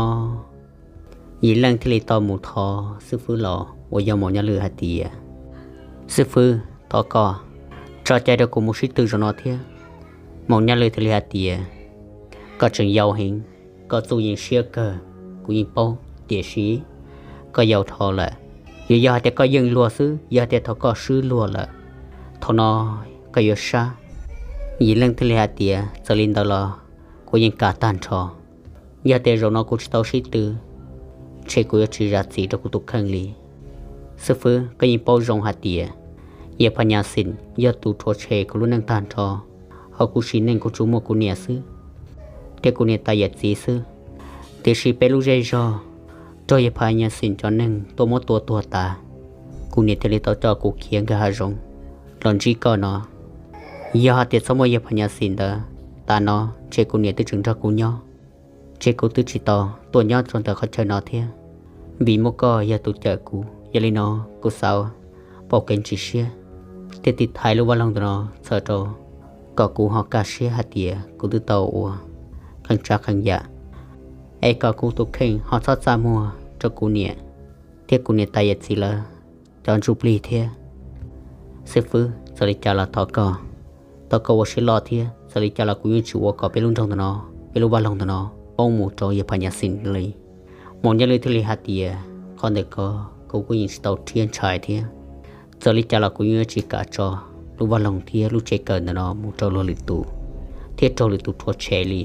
Yim Leej thiaj li tau mus thov xib fwb los uas yog Maum Nyaj Lwj hais tias, xib fwb, thov koj tso cai rau kuv mus sib tw zaum no thiab. Maum Nyaj Lwj thiaj li hais tias, koj tseem yau heev, koj txuj yeej siab kawg, kuv yeej paub, tiam sis koj yau dhau lawm. Yuav yog hais tias koj yeej luag xwb, yog hais tias thaum koj swb luag lawm, thaum no koj yuav sab. Yim Leej thiaj li hais tias, txawm li ntawd los kuv yeej kam tag nrho. Yog tias zaum no kuv tsis tau sib tw, ntshe kuv yuav tsis zam txim rau kuv tus kheej li. Xib fwb, koj yeej paub zoo hais tias Yawg Phas Nyas Xis yog tus rhuav tshem kuv lub neej tag nrho, ho kuv sim neej kuv tsuas muaj kuv niam xwb, thiab kuv niam tais yawm txiv xwb. Tiam sis peb lub zej zog raug Yawg Phas Nyas Xis cov neeg tuaj muab tua tuag tas, kuv niam thiaj li tau coj kuv khiav nkag hav zoov los ntsib koj no. Yog hais tias txhob muaj Yawg Phas Nyas Xis ntawd, tas no ntshe kuv niam twb tseem nrog kuv nyob, ntshe kuv twb tsis tau tuaj nyob rau ntawm qhov chaw no thiab. Vim muaj koj yog tus cawm kuv, yog li no kuv xav pauj kev ntsis siab thiab tiv thaiv lub vaj loog ntawm no txhawm rau kom kuv ho kaj siab hais tias kuv twb tau ua qee tsav qee yam, es kom kuv tus kheej ho txhob txaj muag rau kuv niam thiab kuv niam tais yawm txiv lawv cov ntsuj plig thiab. Xib fwb, txawm li cas los thov koj, thov koj ua siab loj thiab, txawm li cas los kuv yeej tsis ua kom peb lub nroog ntawm no, peb lub vaj loog ntawm no poob mus rau Yawg Phas Nyas Xis li. Maum Nyaj Lwj thiaj li hais tias, qhov ntawm ko kuv kuj yeej tsis tau rhiab ntshai thiab. Txawm li cas los kuv yeej yuav tsis kam tso lub vaj loog thiab lub tsev kawm ntawm no mus rau luag lwm tus thiab raug lwm tus rhuav tshem li.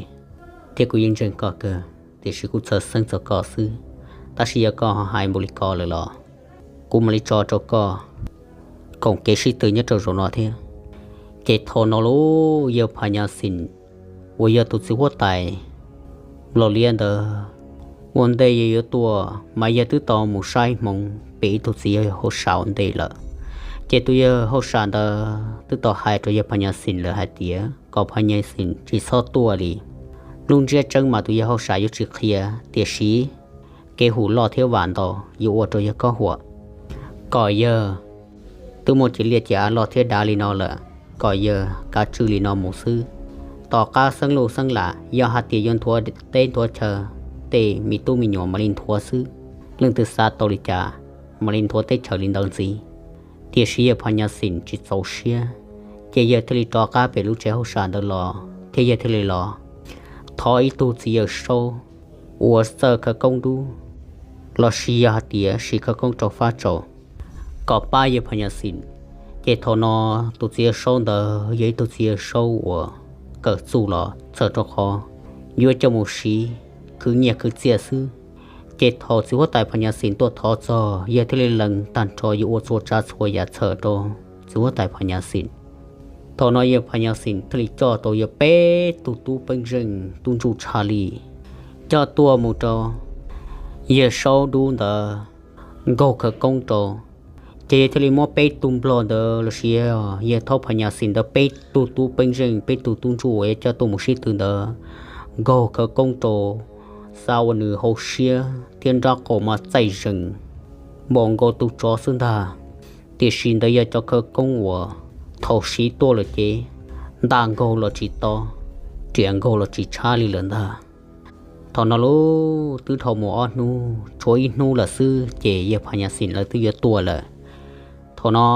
Thiab kuv yeej ntseeg koj kawg, tiam sis kuv txhawj xeeb txog koj xwb. Tab sis yog koj ho hais npaum li ko lawm los kuv mam li tso rau koj koom kev sib tw nyob rau zaum no thiab. Ces thaum no lauj, Yawg Phas Nyas Xis uas yog tus txiv huab tais Nplaum Liab ntawd, ua ntej yawg yuav tuaj mas yawg twb tau mus saib hmoov pem ib tug txiv yawg hauj sam ua ntej lawm. Ces tus yawg hauj sam ntawd twb tau hais rau Yawg Phas Nyas Xis lawm hais tias kom Phas Nyas Xis tsis txhob tuaj li. Lub ntsiab tseeb mas tus yawg hauj sam yuav tsis qhia, tiam sis kev hum loj thiab vam ntau yuav ua rau yawg kob huam, kom yawg twb muaj cim liaj cim av loj thiab dav li no lawm, kom yawg kav tswj li no mus xwb. Tom qab xeeb luj xeeb lam, yog hais tias yuav nthuav teb nthuav chaw, tej me tub me nyuam mam li nthuav xwb. Leej twg xav tau li cas mam li nthuav teb chaws li ntawd ntxiv. Tiam sis Yawg Phas Nyas Xis tsis txaus siab, ces yawg thiaj li rov qab pem lub tsev hauj sam ntawd los thiab yawg thiaj li los thov ib tug txiv yawg saub uas txawj khawv koob dub, los sis yog hais tias siv khawv koob rau fab tsaus, kom pab Yawg Phas Nyas Xis. Ces thaum no tus txiv yawg saub ntawd yog ib tug txiv yawg saub uas kawm txuj los txhawm rau qhov yuav coj mus siv khwv nyiaj khwv txiaj xwb. Ces thaum txiv huab tais Phas Nyas Xim tuaj thov txog, yawg thiaj li lees tag nrho yuav ua txhua tsav txhua yam txhawm rau txiv huab tais Phas Nyas Xim. Thaum no yawg Phas Nyas Xim thiaj li coj tau yawg peb tug tub peeb zeej tub ntsuj tshaj li coj tuaj mus rau yawg saub dub ntawd nkaug khawv koob rau. Ces yawg thiaj li muab peb tug nplog ntawd los sis yawg thaub Phas Nyas Xim ntawd peb tug tub peeb zeej peb tug tub ntsuj uas yuav coj tuaj mus sib tw ntawd nkaug khawv koob rau, xav ua nws hauv siab thiab nrab qaum mas txaij zees npaum nkaus tus tsov xwb ntag. Tiam sis ntawd yog cov khawv koob uas thaum siv tuaj lawm ces nta nkaug los tsis to, riam nkaug los tsis tshab li lawm ntag. Thaum no lub twb dhau mus ob hnub tshuav ib hnub lawm xwb ces yawg Phas Nyas Xim lawv twb yuav tuaj lawm. Thaum no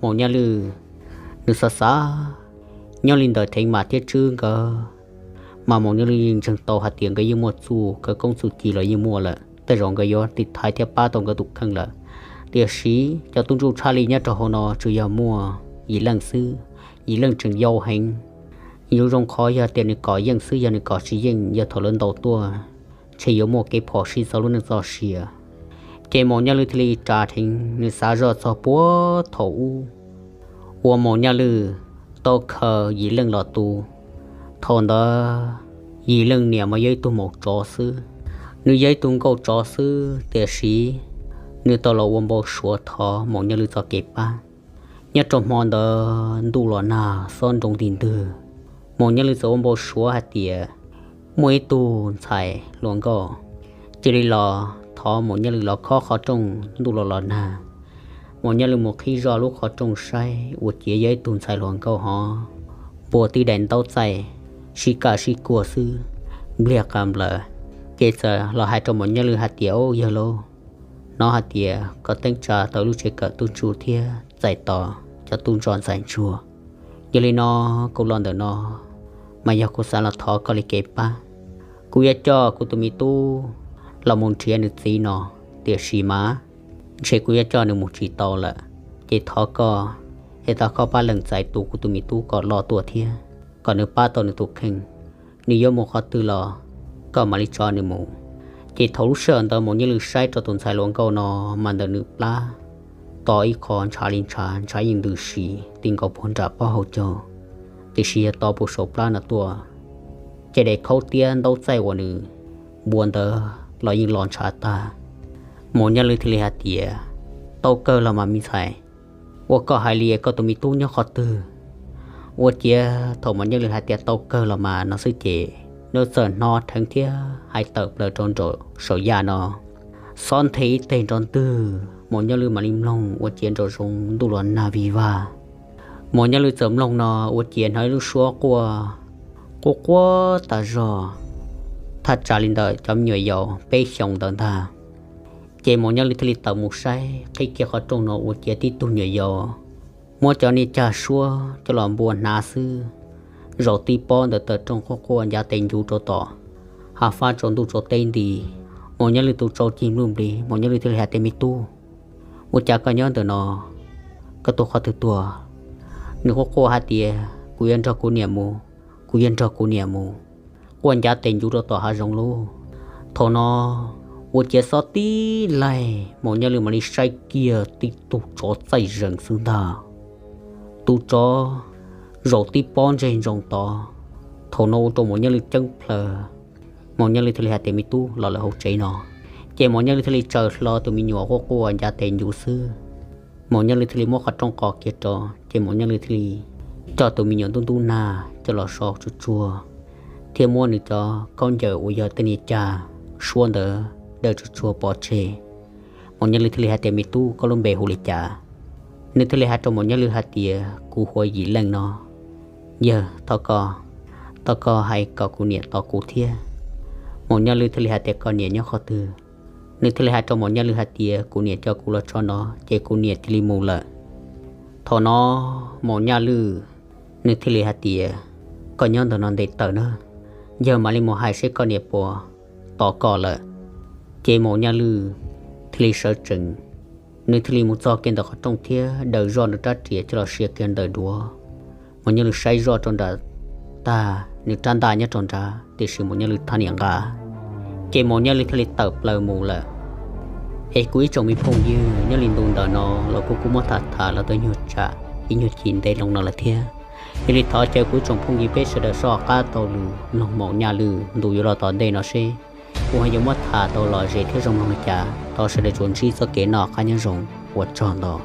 Maum Nyaj Lwj nws xav xav nyob li ntawm Theev Mas thiab Tswb nkawd, mas Maum Nyaj Lwj yeej ntseeg tau hais tias nkawd yeej muaj txuj khawv koob txuj ci los yeej muaj lawm, tej zaum nkawd yuav tiv thaiv thiab pab tau nkawd tus kheej lawm. Tiam sis cov tub ntsuj tshaj li nyob rau hauv no tsuas yog muaj Yim Leej xwb. Yim Leej tseem yau heev, yuav zoo qhov yog tias nws kom yeej xwb, yog nws kom tsis yeej yog thaum lawv ntaus tuaj ntshe yuav muaj kev phom sij txog lub neej txoj sia. Ces Maum Nyaj Lwj thiaj li tsa dheev nws xav zoj txog puag thaum ub uas Maum Nyaj Lwj tau khaws Yim Leej los tu. Thaum ntawd Yim Leej niam mas yog ib tug maum tsov xwb, nws yog ib tug nkauj tsov xwb, tiam sis nws tau los ua npau suav thov Maum Nyaj Lwj txoj kev pab. Nyob rau hmo ntawd ntuj los nag xob nroo nti ntwg, Maum Nyaj Lwj txawm ua npau suav hais tias muaj ib tug ntxhais hluas nkauj cia li los thov Maum Nyaj Lwj los khob qhov rooj ntuj los los nag. Maum Nyaj Lwj mus qhib zoj lub qhov rooj saib ua ciav yog ib tug ntxhais hluas nkauj hov npua tib daim ntaub txaij sib kaj sib kuag xwb, npliag qas nplaws. Ces txawm los hais rau Maum Nyaj Lwj hais tias, Au yawg lauj, hnov hais tias koj teeb tsa tau lub tsev kawm tub ntsuj thiab txais tos cov tub ntsuj ntxhais ntsuag. Yog li no kuv los ntawm no mas yog kuv xav los thov koj li kev pab. Kuv yuav coj kuv tus me tub los mus nrhiav nws txiv no, tiam sis mas ntshe kuv yuav coj nws mus tsis tau lawm. Ces thov koj es thov koj pab lees txais tus kuv tus me tub kom loj tuaj thiab kom nws pab tau nws tus kheej. Nws yuav mus qhov twg los koj mam li tso nws mus. Ces thaum lub sij hawm ntawd Maum Nyaj Lwj saib rau tus ntxhais hluas nkauj no mas ntawm nws plab to ib qho ntshav li ntshav, ntshav yeej ntws si ti nkaus puag nram pob hauv caug, tiam sis yog to puag saum plab no tuaj, ces daim khaub tiab ntaub txaij uas nws npua ntawd los yeej los ntshav tag. Maum Nyaj Lwj thiaj li hais tias, Tau kawg los mas me ntxhais, ua koj hais li, koj tus me tub nyob qhov twg? Ua ciav thaum Maum Nyaj Lwj hais tias tau kawg los mas no xwb ces nws txawm hnov dheev thiab hais tawm plaws rau nraum saum yaj no, xob nthe ib teg nrov ntwg. Maum Nyaj Lwj mam li mloog ua ciav nraum zoov ntuj los nag vig vag. Maum Nyaj Lwj txawm mloog no ua ciav hnov ib lub suab quaj quaj quaj tas zog, thaj tsam li ntawm cov me nyuam yaus peb xyoos ntawd ntag. Ces Maum Nyaj Lwj thiaj li tawm mus saib qhib kiag qhov rooj no ua ciav tib tug nyuam yaus muab cov niag cag suab coj los npua hnav xwb, zaum tib pob ntawm taw rooj quaj quaj ncav tes ncuv rau tom, hav fab tsaus ntuj tsaus teb nti. Maum Nyaj Lwj tus tsau cig npluj nplig, Maum Nyaj Lwj thiaj li hais tias, Me tub, ua cas koj nyob ntawm no? Koj tuaj qhov twg tuaj? Nws quaj quaj hais tias, Kuv yuav nrog kuv niam mus, kuv yuav nrog kuv niam mus. Quaj ncav tes ncuv rau tom hav zoov lauj. Thaum no ua ciav xob tib laig, Maum Nyaj Lwj mam li saib kiag tib tug tsov txaij zees xwb ntag. Tus tsov zaum tib pob ntseg ntsoov tod. Thaum no ua rau Maum Nyaj Lwj ceeb plaws. Maum Nyaj Lwj thiaj li hais tias, Me tub, los lawm hauv tsev no. Ces Maum Nyaj Lwj thiaj li tsaws hlo tus me nyuam quaj quaj ncav tes ncuv xwb. Maum Nyaj Lwj thiaj li muab qhov rooj qos kiag rau, ces Maum Nyaj Lwj thiaj li coj tus me nyuam ntub ntub nag coj los so tsuag tsuag, thiab muab nws cov khaub ncaws uas yog tej niag cag suab ntawd daws tsuag tsuag pov tseg. Maum Nyaj Lwj thiaj li hais tias, Me tub, koj lub npe hu li cas? Nws thiaj li hais rau Maum Nyaj Lwj hais tias, Kuv hu ua Yim Leej no. Yawg, thov koj, thov koj hais kom kuv niam tos kuv thiab. Maum Nyaj Lwj thiaj li hais tias, Koj niam nyob qhov twg? Nws thiaj li hais rau Maum Nyaj Lwj hais tias, Kuv niam coj kuv los tso no, ces kuv niam cia li mus lawm. Thaum no Maum Nyaj Lwj nws thiaj li hais tias, Koj nyob ntawm no nte taws na, yawg mam li mus hais seb koj niam puas tos koj lawm. Ces Maum Nyaj Lwj thiaj li sawv tsees, nws thiaj li mus txog kiag ntawm qhov rooj thiab daws zoj nws rab riam coj los sia kiag ntawm duav. Maum Nyaj Lwj saib zoj rau nram tag nws rab ntaj nyob rau nrad, tiam sis Maum Nyaj Lwm thab niam nqa, ces Maum Nyaj Lwm thiaj li tawm plaws mus lawm. Es kuv ib tsoom me phooj ywg, nyob li ntu ntawm no los kuj kuj muab tham tham los tau nyuag tsam ib nyuag chim ntev loo no lawm thiab. Yog li thov caw kuv ib tsoom phooj ywg peb sawv daws soj qab taug lw mloog Maum Nyaj Lwm ntu yuav los tom ntej no seb kuv ho yuav muab tham tau lom zem thiab zoo mloog li cas. Thov sawv daws tsuas ntsib txoj kev noj qab nyob zoo, ua tsaug ntau.